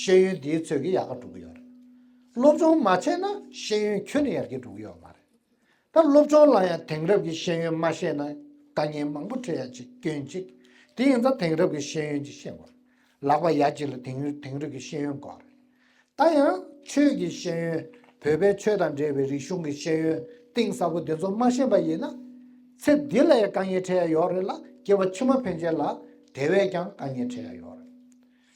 ཤེས་ཡོན་དེའི་ཚོད་ཀྱིས་ཡག་ག་འགྲོ་གི་ཡོད་རེད། སློབ་སྦྱོང་མ་བྱས་ན་ཤེས་ཡོན་ཁྱོན་ནས་ཡར་རྒྱས་འགྲོ་གི་ཡོད་མ་རེད། ད་སློབ་སྦྱོང་ལ་ཡང་དེང་རབས་ཀྱི་ཤེས་ཡོན་མ་ཤེས་ན་དཀའ་ངལ་མང་པོ་འཕྲད་ཡ་ཅིག་སྐྱོན་གཅིག་དེ་ཡིན་ཙང་དེང་རབས་ཀྱི་ཤེས་ཡོན་ཅིག་ཤེས་དགོས། ལག་པ་ཡ་གཅིག་ལ་དེང་དེང་རབས་ཀྱི་ཤེས་ཡོན་དགོས་རེད། ད་ཡང་ཆོས་ཀྱི་ཤེས་ཡོན། བོད་པའི་ཆོས་དང་འབྲེལ་བའི་རིག་གཞུང་གི་ཤེས་ཡོན་གཏིང་ཟབ་པོ་དེ་ཚོ་མ་ཤེས་པ་ཡིན་ན། ཚེ་འདི་ལ་ཡང་དཀའ་ངལ་འཕྲད་ཡ་ཡོད་རེད་ལ་སྐྱེ་བ་ཕྱི་མ་ཕན་ཆད་ལ་དེ་བས་ཀྱང་དཀའ་ངལ་འཕྲད་ཡ་ཡོད་རེད།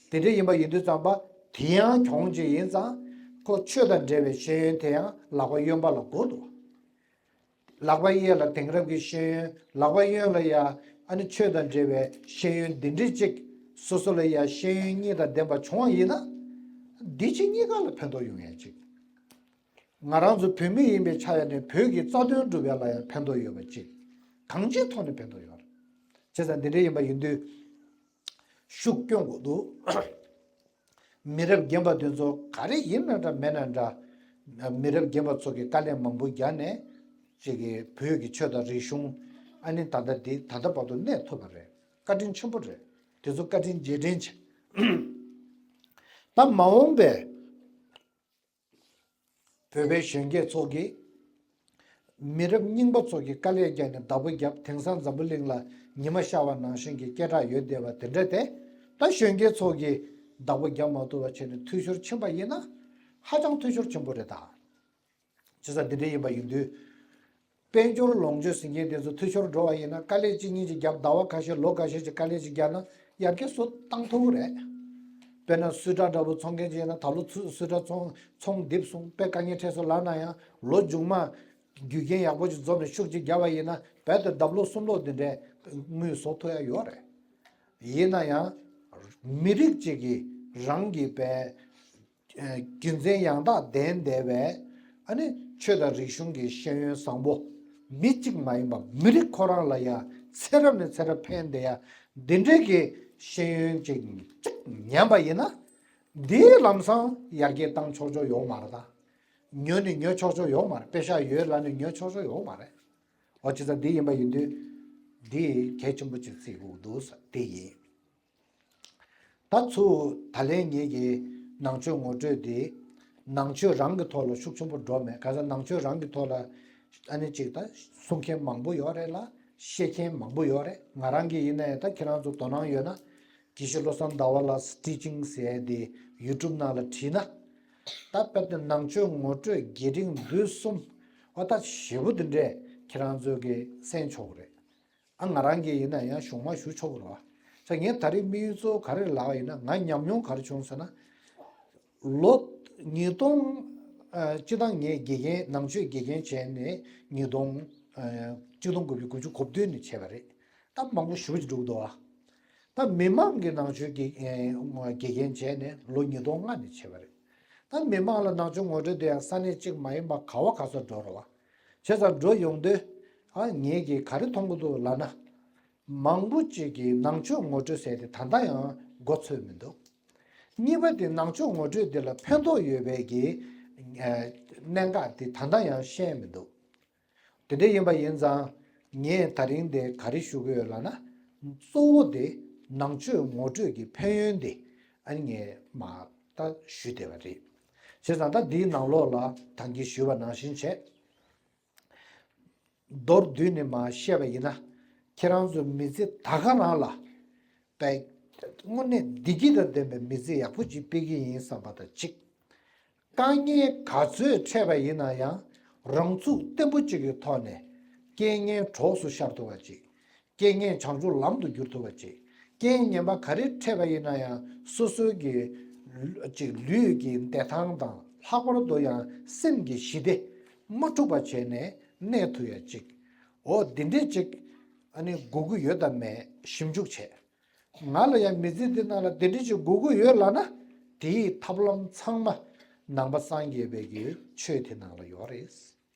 དེ་འདྲ་ཡིན་པ་ཡིན་དུས་ཙམ་པ་དེ་ཡང་གྱོང་ཅིག་ཡིན་ཙང་། ཁོ་ཆོས་དང་འབྲེལ་བའི་ཤེས་ཡོན་དེ་ཡང་ལག་པ་གཡོན་པ་ལ་དགོས་འདུག་ལག་པ་གཡས་ལ་དེང་རབས་ཀྱི་ཤེས་ཡོན། ལག་པ་གཡོན་ལ་ཡ་ཨ་ནི་ཆོས་དང་འབྲེལ་བའི་ཤེས་ཡོན་འདི་འདྲའི་ཅིག་སོ་སོ་ལ་ཡ་ཤེས་ཡོན་གཉིས་དང་ལྡན་པ་བྱུང་བ་ཡིན་ན། འདི་ཕྱི་གཉིས་ཀ་ལ་ཕན་ཐོགས་ཡོང་ཡ་ཅིག་ང་རང་ཚོ་བོད་མི་ཡིན་པའི་ཆ་ཡ་ནས་བོད་ཀྱི་རྩ་དོན་སྒྲུབ་ཡ་ལ་ཡང་ཕན་ཐོགས་ཡོད་པ་ཅིག་གང་ཅིའི་ཐོག་ནས་ཕན་ཐོགས་ཡོད་རེད། བྱས་ཙང་འདི་འདྲ་ཡིན་པ་ཡིན་དུས། ཤུགས་སྐྱོན་དགོས་འདུག་མི་རབས་རྒན་པ་དེ་ཚོ་ག་རེ་ཡིན་ན་འདྲ་མེད་ན་འདྲ། མི་རབས་རྒན་པ་ཚོ་གིས་དཀའ་ལས་མང་པོ་བརྒྱབ་ནས། ཅིག་གིས་བོད་ཀྱི་ཆོས་དང་རིག་གཞུང་། ཨ་ནི་ད་ལྟ་འདི་ད་ལྟ་བར་དུ་གནས་ཐུབ་པ་རེད། བཀའ་དྲིན་ཆེན་པོ་རེད། དེ་ཚོ་བཀའ་དྲིན་རྗེས་དྲན་བྱེད། ད་མ་འོངས་པའི་བོད་པའི་གཞོན་སྐྱེས་ཚོ་གིས། མི་རབས་རྙིང་པ་ཚོ་གིས་དཀའ་ལས་བརྒྱབ་ནས་བདག་པོ་བརྒྱབ། དེང་སང་འཛམ་བུ་གླིང་ལ་ཉི་མ་ཤར་བ་ནང་བཞིན་གྱི་སྐད་གྲགས་ཡོད་བསྡད་པ་དེ་འདྲ་དེ། ད་གཞོན་སྐྱེས་ཚོ་གིས་ བདག་པོ་རྒྱབ་མ་ཐུབ་པ་བྱས་ནས་འཐུས་ཤོར་ཕྱིན་པ་ཡིན་ན། ཧ་ཅང་འཐུས་ཤོར་ཆེན་པོ་རེད་ད། བྱས་ཙང་འདི་འདྲ་ཡིན་པ་ཡིན་དུས། དཔལ་འབྱོར་ལོངས་སྤྱོད་ཟེར་མཁན་དེ་ཚོ་འཐུས་ཤོར་འགྲོ་བ་ཡིན་ན། དཀའ་ལས་གཅིག་གཉིས་ཅིག་བརྒྱབ། ཟླ་བ་ཁ་ཤས་ལོ་ཁ་ཤས་ཅིག་དཀའ་ལས་ཅིག་བརྒྱབ་ན་ཡར་རྒྱས་སུ་བཏང་ཐུབ་ཀྱི་རེད། དཔེར་ན་སུད་ཊ་འདྲ་པོ་འཚོང་མཁན་ཅིག་ཡིན་ན། ད་ལོ་ཚུ་སུད་ཊ་ཚོང་ཚོང་རྡིབ་སོང་། དཔེ་དཀའ་ངལ་འཕྲད་སོང་ལབ་ན་ཡང་། ལོ་མཇུག་མ་རྒྱུ་རྐྱེན་ཡག་པོ་ཅིག་འཛོམས་ནས་ཤུགས་ཅིག་བརྒྱབ་པ་ཡིན་ན། རྦད་དེ་ལྡབ་ལོག་གསུམ་ལོག་འདི་འདྲའི་དངུལ་བཟོ་ཐུབ་ཡ་ཡོད་རེད། ཡིན་ན་ཡང་། མི་རིགས་གཅིག་གིས་རང་གི་པའི་རྒྱུ་མཚན་ཡང་དག་ལྡན་བསྡད་པའི། ཨ་ནི་ཆོས་དང་རིག་གཞུང་གི་ཤེས་ཡོན་བཟང་པོ། མི་གཅིག་མ་ཡིན་པ་མི་རིགས་ཁོ་རང་ལ་ཡང་ཚེ་རབས་ནས་ཚེ་རབས་ཕན་བསྡད་ཡ། འདི་འདྲའི་གི་ཤེས་ཡོན་ཅིག་ཅིག་ཉམས་པ་ཡིན་ན། འདིའི་ལམ་སང་ཡར་རྒྱས་བཏང་ཆོག་ཆོག་ཡོད་མ་རེད་ད། ཉོ་ནས་ཉོ་ཆོག་ཆོག་ཡོད་མ་རེད། པེ་ཤག་ཡོད་ལབ་ནས་ཉོ་ཆོག་ཆོག་ཡོད་མ་རེད། འོ་བྱས་ཙང་འདི་ཡིན་པ་ཡིན་དུས། འདི་གལ་ཆེན་པོ་ཅིག་བརྩི་དགོས་འདུག་ཟེར་དེ་ཡིན། ད་ཚུར་ད་ལན་ངེད་ཀྱི་ནང་ཆོས་ངོ་སྤྲོད་དེ། ནང་ཆོས་རང་གི་ཐོག་ལ་ཤུགས་ཆེན་པོ་འགྲོ་མེད། ག་ས་ནང་ཆོས་རང་གི་ཐོག་ལ་ཨ་ནི་ཅིག་ད་གསུང་མཁན་མང་པོ་ཡོད་རེད་ལ། བཤད་མཁན་མང་པོ་ཡོད་རེད། ང་རང་གི་ཡིན་ན་ཡང་། ད་ཁྱེད་རང་ཚོ་དོ་སྣང་ཡོད་ན། དགེ་བཤེས་བློ་བཟང་ཟླ་བ་ལགས་ཊི་ཅིང་ཟེར་ཡ་དེ་ཡུ་ཊུབ་ནང་ལ་བྲིས་ན། ད་དཔེར་ན་ནང་ཆོས་ངོ་སྤྲོད་རྒྱས་འབྲིང་བསྡུས་གསུམ། འོ་ད་ཞེ་པོ་འདི་འདྲས་ཁྱེད་རང་ཚོ་གིས་གསན་ཆོག་གི་རེད། ཨ་ང་རང་གི་ཡིན་ན་ཡང་གཞུང་མ་ཞུ་ཆོག་གི་རེད་བ། ད་ངས་ད་རེས་དམིགས་ཡུལ་གཙོ་བོ་ག་རེ་ལབ་པ་ཡིན་ན། ང་ཉམས་མྱོང་ག་རེ་བྱུང་ཟེར་ན། ལོ་ཉིས་སྟོང་། ཨ་སྤྱིར་བཏང་ངས་དགེ་རྒན། ནང་ཆོས་དགེ་རྒན་བྱས་ནས་ཉིས་སྟོང་། ཨ་གཅིག་སྟོང་དགུ་བརྒྱ་དགུ་བཅུ་གོ་བདུན་ནས་བྱས་པ་རེད། ད་མང་པོ་ཞེ་པོ་ཅིག་འགྲོ་གི་འདུག་ཨ། ད་མི་མང་གི་ནང་ཆོས་དགེ་ཨེ་དགེ་རྒན་བྱས་ནས་ལོ་ཉིས་སྟོང་ལྔ་ནས་བྱས་པ་རེད། ད་མི་མང་ལ་ནང་ཆོས་ངོ་སྤྲོད་དེ་ཡང་ས་གནས་གཅིག་མ་ཡིན་པ་ག་བ་ག་ས་འགྲོ་རེད་བ། བྱས་ཙང་འགྲོ་ཡོང་དུས། ཨ་ངས་ཀྱིས་ག་རེ་མཐོང་གི་འདུག་ལབ་ན། མང་པོ་ཅིག་གིས་ནང་ཆོས་ངོ་སྤྲོད་ཟེར་དེ་ད་ལྟ་ཡང་མགོ་ཚོས་མི་འདུག་གཉིས་པ་དེ་ནང་ཆོས་ངོ་སྤྲོད་དེ་ལ་ཕན་ཐོགས་ཡོད་པའི་གི་ཨ་གནད་འགག་དེ་ད་ལྟ་ཡང་ཤེས་མི་འདུག་དེ་འདྲ་ཡིན་པ་ཡིན་ཙང་། ངས་ད་རིང་དེ་ག་རེ་ཞུ་གི་ཡོད་ལབ་ན། གཙོ་བོ་དེ་ནང་ཆོས་ངོ་སྤྲོད་ཀྱི་ཕན་ཡོན་དེ་ཨ་ནི་ངས་མར་ད་ཞུས་བསྡད་པ་རེད། བྱས་ཙང་ད་འདིའི་ནང་ལོགས་ལ་ད་གིན་ཞུས་པ་ནང་བཞིན་བྱས། མདོར་བསྡུས་ནས་མར་བཤད་པ་ཡིན་ན། ཁྱེད་རང་ཚོ་མི་ཚེ་ད་ག་རང་ལ་དཔེ་དངོས་གནས་བདེ་སྐྱིད་དང་ལྡན་པའི་མི་ཚེ་ཡག་པོ་ཅིག་སྤེལ་གྱི་ཡིན་བསམ་པ་དང་གཅིག་དཀའ་ངལ་ག་ཚོད་འཕྲད་པ་ཡིན་ན་ཡང་། རང་ཚུགས་བརྟན་པོ་གཅིག་གི་ཐོག་ནས་རྐྱེན་ངན་གྲོགས་སུ་ཤར་ཐུབ་པ་ཅིག་རྐྱེན་ངན་བྱང་ཆུབ་ལམ་དུ་བསྒྱུར་ཐུབ་པ་ཅིག་རྐྱེན་ངན་པ་ག་རེ་འཕྲད་པ་ཡིན་ན་ཡང་། སོ་སོའི་གི་ཅིག་ལུས་ཀྱི་བདེ་ཐང་དང་། ལྷག་པར་དུ་ཡང་སེམས་ཀྱི་ཞི་བདེ་མ་འཁྲུགས་པ་བྱས་ནས་གནས་ཐུབ་ཡ་ཅིག་འོ་འདི་འདྲས་ཅིག་ཨ་ནི་དགོས་ཀྱི་ཡོད་དམ་མེད་ཞིབ་འཇུག་བྱས། ང་ལ་ཡང་མི་ཚེ་འདི་ནང་ལ་འདི་འདྲ་ཅིག་དགོས་ཀྱི་ཡོད་ལབ་ན། དེའི་ཐབས་ལམ་ཚང་མ་ནང་པ་སངས་རྒྱས་པའི་གི་ཆོས་དེ་ནང་ལ་ཡོད་རེད།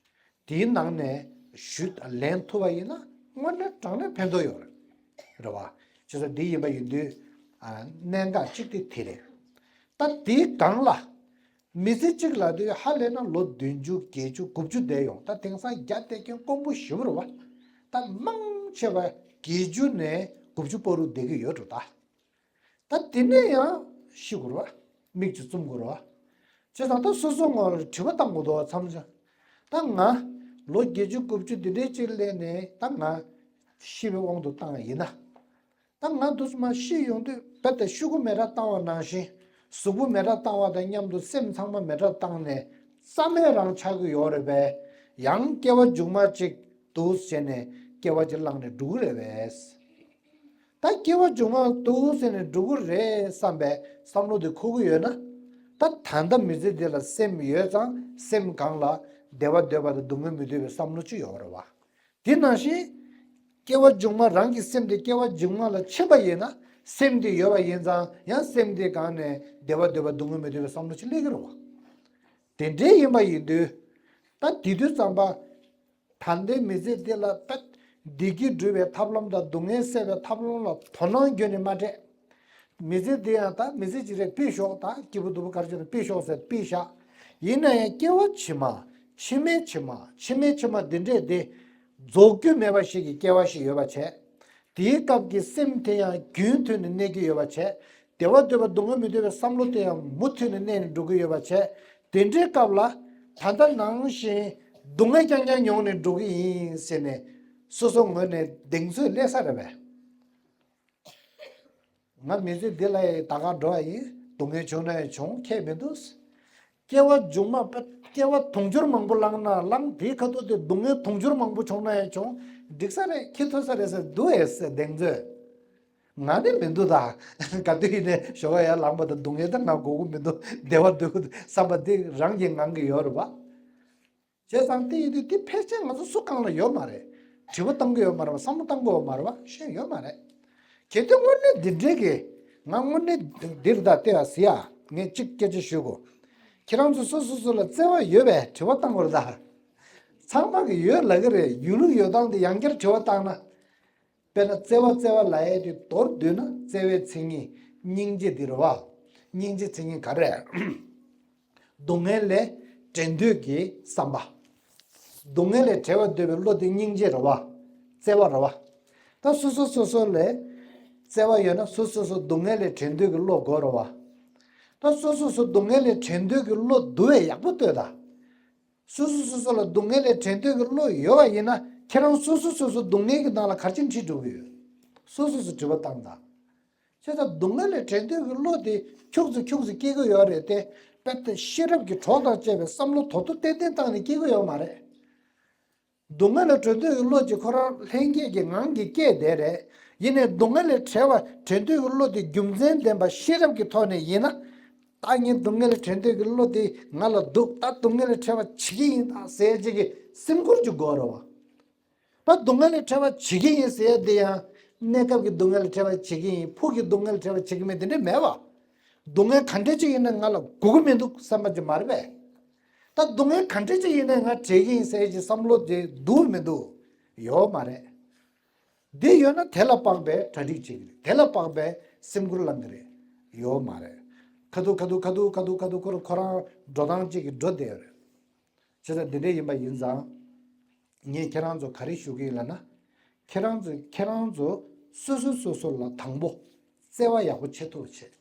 དེའི་ནང་ནས་ཞུ་ལེན་ཐུབ་པ་ཡིན་ན་དངོས་གནས་དྲང་གནས་ཕན་ཐོགས་ཡོད་རེད། རེད་བ། བྱས་ཙང་འདི་ཡིན་པ་ཡིན་དུས། ཨ་གནད་འགག་གཅིག་དེ་དེ་རེད། ད་དེའི་སྒང་ལ། མི་ཚེ་གཅིག་ལབ་དུས་ཧ་ལས་ན་ལོ་བདུན་ཅུ་བརྒྱད་ཅུ་དགུ་བཅུ་བསྡད་ཡོང་། ད་དེང་སང་བརྒྱ་བསྡད་མཁན་དཀོན་པོ་ཞེ་པོ་རེད་བ། ད་མང་ཆེ་བ་བརྒྱད་ཅུ་ནས་དགུ་བཅུ་བར་དུ་བསྡད་ཀྱི་ཡོད་འགྲོ་ད། ད་དེ་ནས་ཡང་ཤི་དགོས་རེད་བ། མིག་ཅིག་བཙུམ་དགོས་རེད་བ། བྱས་ཙང་ད་སོ་སོ་ངོ་ལ་དྲི་བ་བཏང་དགོས་འདུག་བ། མཚམས་མཚམས། ད་ང་ལོ་བརྒྱད་ཅུ་དགུ་བཅུ་འདི་འདྲའི་ཅིག་སླེབས་ནས། ད་ང་ཤི་བའི་དབང་དུ་བཏང་ཡིན་ན། ད་ང་འདུག་སེ་མར་ཤི་ཡོང་དུས་རྦད་དེ་ཤོག་གུ་མེ་སྲེག་བཏང་བ་ནང་བཞིན། གཟུགས་པོ་མེ་སྲེག་བཏང་བ་དང་མཉམ་དུ་སེམས་ཚང་མ་མེ་སྲེག་བཏང་ནས་རྩ་མེད་རང་ཆགས་ཀྱི་ཡོད་རེད་པས། ཡང་སྐྱེ་བ་མཇུག་མ་ཅིག་འདུག་སེ་བྱས་ནས་སྐྱེ་བ་ཅིག་བླངས་ནས་འགྲོ་གི་རེད་པས། ད་སྐྱེ་བ་མཇུག་མ་འདུག་སེ་བྱས་ནས་འགྲོ་གི་རེད་བསམ་པའི་བསམ་བློ་དེ་འཁོར་གྱི་ཡོད་ན། ད་ད་ལྟ་མི་ཚེ་འདི་ལ་སེམས་ཡོད་ཙང་། སེམས་སྒང་ལ་བདེ་བ་འདོད་པ་དང་སྡུག་བསྔལ་མི་འདོད་པའི་བསམ་བློ་ཅིག་ཡོད་རེད་བ། དེ་ནང་བཞིན། སྐྱེ་བ་མཇུག་མ་རང་གི་སེམས་དེ་སྐྱེ་བ་མཇུག་མ་ལ་ཕྱིན་པ་ཡིན་ན། སེམས་དེ་ཡོད་པ་ཡིན་ཙང་། ཡང་སེམས་དེའི་སྒང་ནས་བདེ་བ་འདོད་པ་སྡུག་བསྔལ་མི་འདོད་པའི་བསམ་བློ་ཅིག་སླེབས་ཀྱི་རེད་བ། དེ་འདྲའི་ཡིན་པ་ཡིན་དུས། ད་དེ་དུས་ཙམ་པ། ད་ལྟའི་མི་ཚེ་འདི་ལ་ད་བདེ་སྐྱིད་སྒྲུབ་པའི་ཐབས་ལམ་དང་སྡུག་བསྔལ་སེལ་བའི་ཐབས་ལམ་ལ་དོ་སྣང་ཁྱོན་ནས་མ་སྤྲད། མི་ཚེ་འདི་ཡང་ད་མི་ཚེ་གཅིག་རེད། ཕུད་ཤོག་ད་སྐྱིད་པོ་སྡུག་པོ་ག་རེ་བྱས་ན་ཕུད་ཤོག་ཟེར་ཕུད་བཞག་ཡིན་ན་ཡང་སྐྱེ་བ་ཕྱི་མ། ཕྱི་མའི་ཕྱི་མ། ཕྱི་མའི་ཕྱི་མ་འདི་འདྲས་དེ། རྫོགས་རྒྱུ་མེད་པ་ཞིག་གི་སྐྱེ་བ་ཞིག་ཡོད་པ་བྱས། དེའི་སྐབས་ཀྱི་སེམས་དེ་ཡང་རྒྱུན་མཐུད་ནས་གནས་ཀྱི་ཡོད་པ་བྱས། བདེ་བ་འདོད་པ་སྡུག་བསྔལ་མི་འདོད་པའི་བསམ་བློ་དེ་ཡང་མུ་མཐུད་ནས་གནས་ནས་འགྲོ་གི་ཡོད་པ་བྱས། དེ་འདྲའི་སྐབས་ལ། ད་ལྟ་ནང་བཞིན་སྡུག་བསྔལ་རྐྱང་རྐྱང་མྱོང་ནས་འགྲོ་གི་ཡིན་ཟེར་ནས། སོ་སོ་ངོས་ནས་གདེང་ཚོད་སླེབས་ས་རེད་པས། ང་མི་ཚེ་འདི་ལ་ད་ག་འགྲོ་བ་ཡིན། སྡུག་བསྔལ་བྱུང་ན་ཡང་བྱུང་ཁྱད་མི་འདུག་སྐྱེ་བ་མཇུག་མ་པ་སྐྱེ་བ་དུང་ཕྱུར་མང་པོ་བླངས་ན་བླངས་དེའི་ཁ་ཐུག་དེ་སྡུག་བསྔལ་དུང་ཕྱུར་མང་པོ་བྱུང་ན་ཡང་བྱུང་འགྲིག་ས་རེད། ཁྱི་ཐུབ་ས་རེད་ཟེར་འདུག་ཨེ་ཟེར་གདེང་ཚོད། ང་ནི་མི་འདུག་ད། ག་དུས་ཡིན་ནའི་ཞོགས་ཡར་ལངས་པ་དང་སྡུག་བསྔལ་ད་ང་དགོས་ཀྱི་མི་འདུག་བདེ་བ་འདོད་ཀྱི་འདུག་བསམ་པ་འདི་རང་གི་ངང་གིས་ཡོད་རེད་པ། བྱས་ཙང་དེ་ཡིན་དུས་དེ་ཕལ་ཆེར་ང་ཚོ་སུ་གང་ལ་ཡོད་མ་རེད། དྲི་བ་བཏང་གི་ཡོད་མ་རེད་པ། བསམ་བློ་བཏང་གི་ཡོད་མ་རེད་པ། ཤེས་ཡོད་མ་རེད། གལ་ཏེ་དངོས་གནས་འདི་འདྲའི་གི་ང་དངོས་གནས་འདིར་ད་ལྟོས་ཨ་ཟེར་ཡ། ངས་གཅིག་སྐད་ཆ་ཞུ་དགོས། ཁྱེད་རང་ཚོ་སོ་སོ་སོ་ལ་བརྩེ་བ་ཡོད་པས་དྲི་བ་བཏང་དགོས་རེད་ད། ཚང་མ་གི་ཡོད་ལབ་ཀྱི་རེད། ཡོད་ལུགས་ཡོད་སྟངས་དེ་ཡང་བསྐྱར་དྲི་བ་བཏང་ན། དཔེར་ན་བརྩེ་བ་བརྩེ་བ་ལབ་ཡས་དེ་མདོར་བསྡུས་ན་བརྩེ་བའི་མཚན་ཉིད་སྙིང་རྗེ་འདི་རེད་པ། སྙིང་རྗེ་མཚན་ཉིད་ག་རེ། སྡུག་བསྔལ་ལས་བྲལ་འདོད་ཀྱི་བསམ་པ། སྡུག་བསྔལ་ལས་བྲལ་བར་འདོད་པའི་བློ་དེ་སྙིང་རྗེ་རེད་པ། བརྩེ་བ་རེད་པ། ད་སོ་སོ་སོ་སོ་ལ་བརྩེ་བ་ཡོད་ན་སོ་སོ་སོ་སྡུག་བསྔལ་ལས་བྲལ་འདོད་ཀྱི་བློ་དགོས་རེད་པ། ད་སོ་སོ་སོ་སྡུག་བསྔལ་ལས་བྲལ་འདོད་ཀྱི་བློ་འདུག་པས་ཡག་པོ་ལྟོས་ད། སོ་སོ་སོ་སོ་ལ་སྡུག་བསྔལ་ལས་བྲལ་འདོད་ཀྱི་བློ་ཡོད་པ་ཡིན་ན་ཁྱེད་རང་སོ་སོ་སོ་སོ་སྡུག་བསྔལ་གྱི་ནང་ལ་ག་རེ་བྱས་ཁྲིད་འགྲོ་གི་ཡོད། སོ་སོ་སོ་དྲི་བ་བཏང་དང་། བྱས་ཙང་སྡུག་བསྔལ་ལས་བྲལ་འདོད་ཀྱི་བློ་དེ་ཁྱུག་ཙམ་ཁྱུག་ཙམ་སྐྱེ་གི་ཡོད་རེད་དེ། དཔེ་དེ་ཤེས་རབ་ཀྱི་གྲོགས་དང་བཅས་པའི་བསམ་བློ་དོ་དོ་ཏན་ཏན་བཏང་ནས་སྐྱེ་གི་ཡོད་མ་རེད། སྡུག་བསྔལ་ལས་གྲོལ་འདོད་ཀྱི་བློ་ཅིག་ཁོ་རང་ལྷན་སྐྱེས་ཀྱི་ངང་གིས་སྐྱེས་བསྡད་རེད། ཡིན་ནའི་སྡུག་བསྔལ་ལས་བྲལ་བ་བྲལ་འདོད་ཀྱི་བློ་དེ་རྒྱུ་མཚན་ལྡན་པ་ཤེས་རབ་ཀྱི་ཐོག་ནས་ཡིན་ན། ད་ངས་སྡུག་བསྔལ་ལས་བྲལ་འདོད་ཀྱི་བློ་དེ་ང་ལ་འདུག་ད་སྡུག་བསྔལ་ལས་བྲལ་བ་བྱེད་ཀྱི་ཡིན་ད་ཟེར་ཅིག་གི་སེམས་ཁུར་ཅིག་དགོས་རེད་པ། ད་སྡུག་བསྔལ་ལས་བྲལ་བ་བྱེད་ཀྱི་ཡིན་ཟེར་དེ་ཡང་གནས་སྐབས་ཀྱི་སྡུག་བསྔལ་ལས་བྲལ་བ་བྱེད་ཀྱི་ཡིན། ཕུགས་ཀྱི་སྡུག་བསྔལ་ལས་བྲལ་བ་བྱེད་ཀྱི་མེད་དེ་འདྲ་མེད་པ། སྡུག་བསྔལ་ག་འདྲ་ཅིག་ཡིན་ན་ང་ལ་དགོས་ཀྱི་མི་འདུག་བསམ་པ་ཅིག་མ་རེད་པས། ད་སྡུག་བསྔལ་ག་འདྲ་ཅིག་ཡིན་ནའི་ང་བྲལ་གྱི་ཡིན་ཟེར་གྱི་བསམ་བློ་དེ་འདུག་མི་འདུག་ཡོད་མ་རེད། འདི་ཡོད་ན་དེ་ལ་དཔག་པའི་གྲ་སྒྲིག་བྱེད་ཀྱི་རེད། དེ་ལ་དཔག་པའི་སེམས་ཁུར་བླང་གི་རེད། ཡོད་མ་རེད། ཁ་ཐུག་ཁ་ཐུག་ཁ་ཐུག་ཁ་ཐུག་ཁ་ཐུག་ཁོ་རང་ཁོ་རང་འགྲོ་སྟངས་གཅིག་གིས་འགྲོ་བསྡད་ཡོད་རེད། བྱས་ཙང་འདི་འདྲ་ཡིན་པ་ཡིན་ཙང་། ངས་ཁྱེད་རང་ཚོ་ག་རེ་ཞུ་གི་ཡིན་ལབ་ན། ཁྱེད་རང་ཚོས་ཁྱེད་རང་ཚོ་སོ་སོ་སོ་སོ་ལ་དང་པོ་བརྩེ་བ་ཡག་པོ་བྱེད་ཐུབ་པ་བྱེད།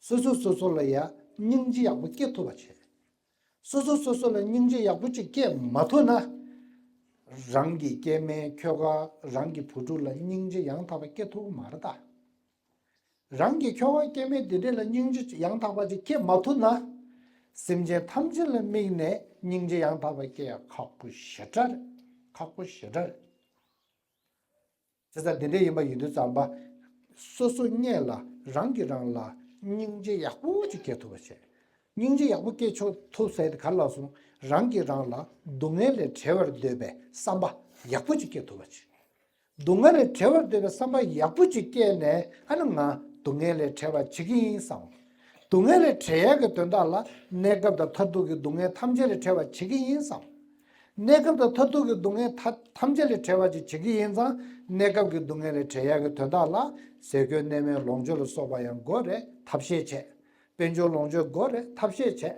སོ་སོ་སོ་སོ་ལ་ཡ་སྙིང་རྗེ་ཡག་པོ་སྐྱེ་ཐུབ་པ་བྱེད། སོ་སོ་སོ་སོ་ལ་སྙིང་རྗེ་ཡག་པོ་ཅིག་སྐྱེ་མ་ཐུབ་ན། རང་གི་སྐྱེ་དམན་ཁྱོ་ག་རང་གི་བུ་ཕྲུག་ལ་སྙིང་རྗེ་ཡང་དག་པ་སྐྱེ་ཐུབ་ཀྱི་མ་རེད་ད། རང་གི་ཁྱོ་ག་སྐྱེ་དམན་དེ་འདྲས་ལ་སྙིང་རྗེ་ཡང་དག་པ་ཅིག་སྐྱེ་མ་ཐུབ་ན། སེམས་ཅན་ཐམས་ཅད་ལ་དམིགས་ནས་སྙིང་རྗེ་ཡང་དག་པ་སྐྱེ་ཡ་ཁག་པོ་ཞེ་དྲག་རེད། ཁག་པོ་ཞེ་དྲག་རེད། བྱས་ཙང་འདི་འདྲ་ཡིན་པ་ཡིན་དུས་ཙམ་པ། སོ་སོ་སྔོན་ལ་རང་གིས་རང་ལ་སྙིང་རྗེ་ཡག་པོ་ཅིག་སྐྱེ་ཐུབ་པ་བྱས། སྙིང་རྗེ་ཡག་པོ་སྐྱེ་ཆོག་ཐུབ་ཟེར་དེ་ག་རེ་ལབ་སོང་། རང་གིས་རང་ལ་སྡུག་བསྔལ་ལས་བྲལ་བར་འདོད་པའི་བསམ་པ་ཡག་པོ་ཅིག་སྐྱེ་ཐུབ་པ་བྱས། སྡུག་བསྔལ་ལས་བྲལ་བར་འདོད་པའི་བསམ་པ་ཡག་པོ་ཅིག་སྐྱེས་ནས་ཨ་ནི་ང་སྡུག་བསྔལ་ལས་བྲལ་བར་བྱེད་ཀྱི་ཡིན་བསམ། སྡུག་བསྔལ་ལས་བྲལ་ཡག་གི་དོན་དག་ལ་གནས་སྐབས་དང་མཐར་ཐུག་གི་སྡུག་བསྔལ་ཐམས་ཅད་ལས་བྲལ་བར་བྱེད་ཀྱི་ཡིན་བསམ། གནས་སྐབས་དང་མཐར་ཐུག་གི་སྡུག་བསྔལ་ཐ་ཐམས་ཅད་ལས་བྲལ་བ་ཅིག་བྱེད་ཀྱི་ཡིན་ཙང་། གནས་སྐབས་ཀྱི་སྡུག་བསྔལ་ལས་བྲལ་ཡག་གི་དོན་དག་ལ་ཟས་གོས་གནས་མལ་ལོངས་སྤྱོད་ལ་སོགས་པ་ཡང་དགོས་རེད། ཐབས་ཤེས་བྱས། དཔལ་འབྱོར་ལོངས་སྤྱོད་དགོས་རེད། ཐབས་ཤེས་བྱས།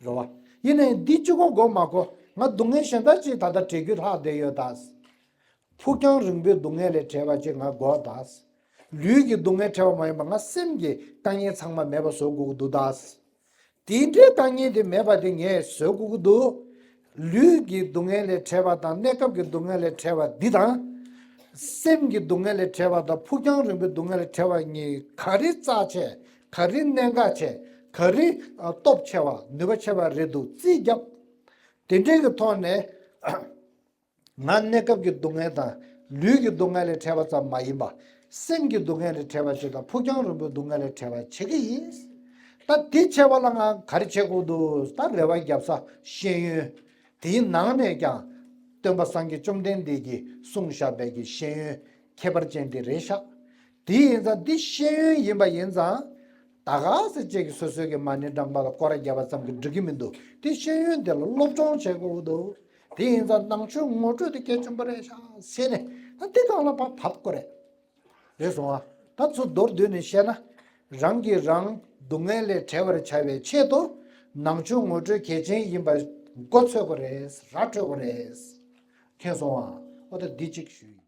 རེད་བ། ཡིན་ནའི་འདི་གཅིག་པོ་དགོས་མ་དགོས། ང་སྡུག་བསྔལ་གཞན་དག་ཅིག་ད་ལྟ་འབྲལ་རྒྱུ་ལྷག་བསྡད་ཡོད་ད། ཕུགས་རྒྱང་རིང་པོའི་སྡུག་བསྔལ་ལས་བྲལ་བ་ཅིག་ང་དགོས་ད། ལུས་ཀྱི་སྡུག་བསྔལ་བྲལ་བ་མ་ཡིན་པར་ང་སེམས་ཀྱི་དཀའ་ངལ་ཚང་མ་མེད་པ་བཟོ་དགོས་ཀྱི་འདུག་ད། དེ་འདྲའི་དཀའ་ངལ་དེ་མེད་པ་དེ་ངས་བཟོ་དགོས་ཀྱི་འདུག་ལུས་ཀྱི་སྡུག་བསྔལ་ལས་བྲལ་བ་དང་གནས་སྐབས་ཀྱི་སྡུག་བསྔལ་ལས་བྲལ་བ་འདི་དང་། སེམས་ཀྱི་སྡུག་བསྔལ་ལས་བྲལ་བ་དང་ཕུགས་རྒྱང་རིང་པོའི་སྡུག་བསྔལ་ལས་བྲལ་བ་གཉིས་ག་རེ་རྩ་ཆེ། ག་རེ་གནད་འགག་ཆེ། ག་རེ་ཨ་སྟོབས་ཆེ་བ་ནུས་པ་ཆེ་བ་རེད་འདུག་རྩིས་བརྒྱབ། དེ་འདྲའི་གི་ཐོག་ནས། ང་གནས་སྐབས་ཀྱི་སྡུག་བསྔལ་དང་ལུས་ཀྱི་སྡུག་བསྔལ་ལས་བྲལ་བ་ཙམ་མ་ཡིན་པ། སེམས་ཀྱི་སྡུག་བསྔལ་ལས་བྲལ་བ་ཞིག་དང་ཕུགས་རྒྱང་རིང་པོའི་སྡུག་བསྔལ་ལས་བྲལ་བ་བྱེད་ཀྱི་ཡིན། ད་དེ་བྱེད་པ་ལ་ང་ག་རེ་བྱེད་དགོས་འདུག་ད་རེ་བ་བརྒྱབ་ས་ཤེས་ཡོན། དེའི་ནང་ནས་ཀྱང་སྟོན་པ་སངས་རྒྱས་བཅོམ་ལྡན་འདས་ཀྱིས་གསུངས་བཞག་པའི་གི་ཤེས་ཡོན་ཁྱད་པར་ཅན་དེ་རེད་ཤག་དེ་ཡིན་ཙང་འདི་ཤེས་ཡོན་ཡིན་པ་ཡིན་ཙང་། ད་ག་ཟེ་བཅས་ཀྱི་སོ་སོའི་གི་མ་ཎི་བགྲངས་པ་ལ་སྐོར་ར་བརྒྱབ་པ་ཙམ་གྱིས་འགྲིག་གི་མི་འདུག་དེ་ཤེས་ཡོན་དེ་ལ་སློབ་སྦྱོང་བྱེད་དགོས་འདུག་དེ་ཡིན་ཙང་ནང་ཆོས་ངོ་སྤྲོད་དེ་གལ་ཆེན་པོ་རེད་ཤག་ཟེར་ནས་ད་དེ་སྒང་ལ་ཕར་བབས་དགོས་རེད། རེད་སོང་ཨ། ད་ཚུར་མདོར་བསྡུས་ནས་བཤད་ན། རང་གིས་རང་སྡུག་བསྔལ་ལས་བྲལ་བར་བྱ་བའི་ཆེད་དུ་ནང་ཆོས་ངོ་སྤྲོད་གལ་ཆེན་ཡིན་པ་མགོ་ཚོས་དགོས་རེད། ར་འཕྲོད་དགོས་རེད། མཁྱེན་སོང་ཨ། ཨོ་ད་འདི་གཅིག་ཞུ་ཡིན།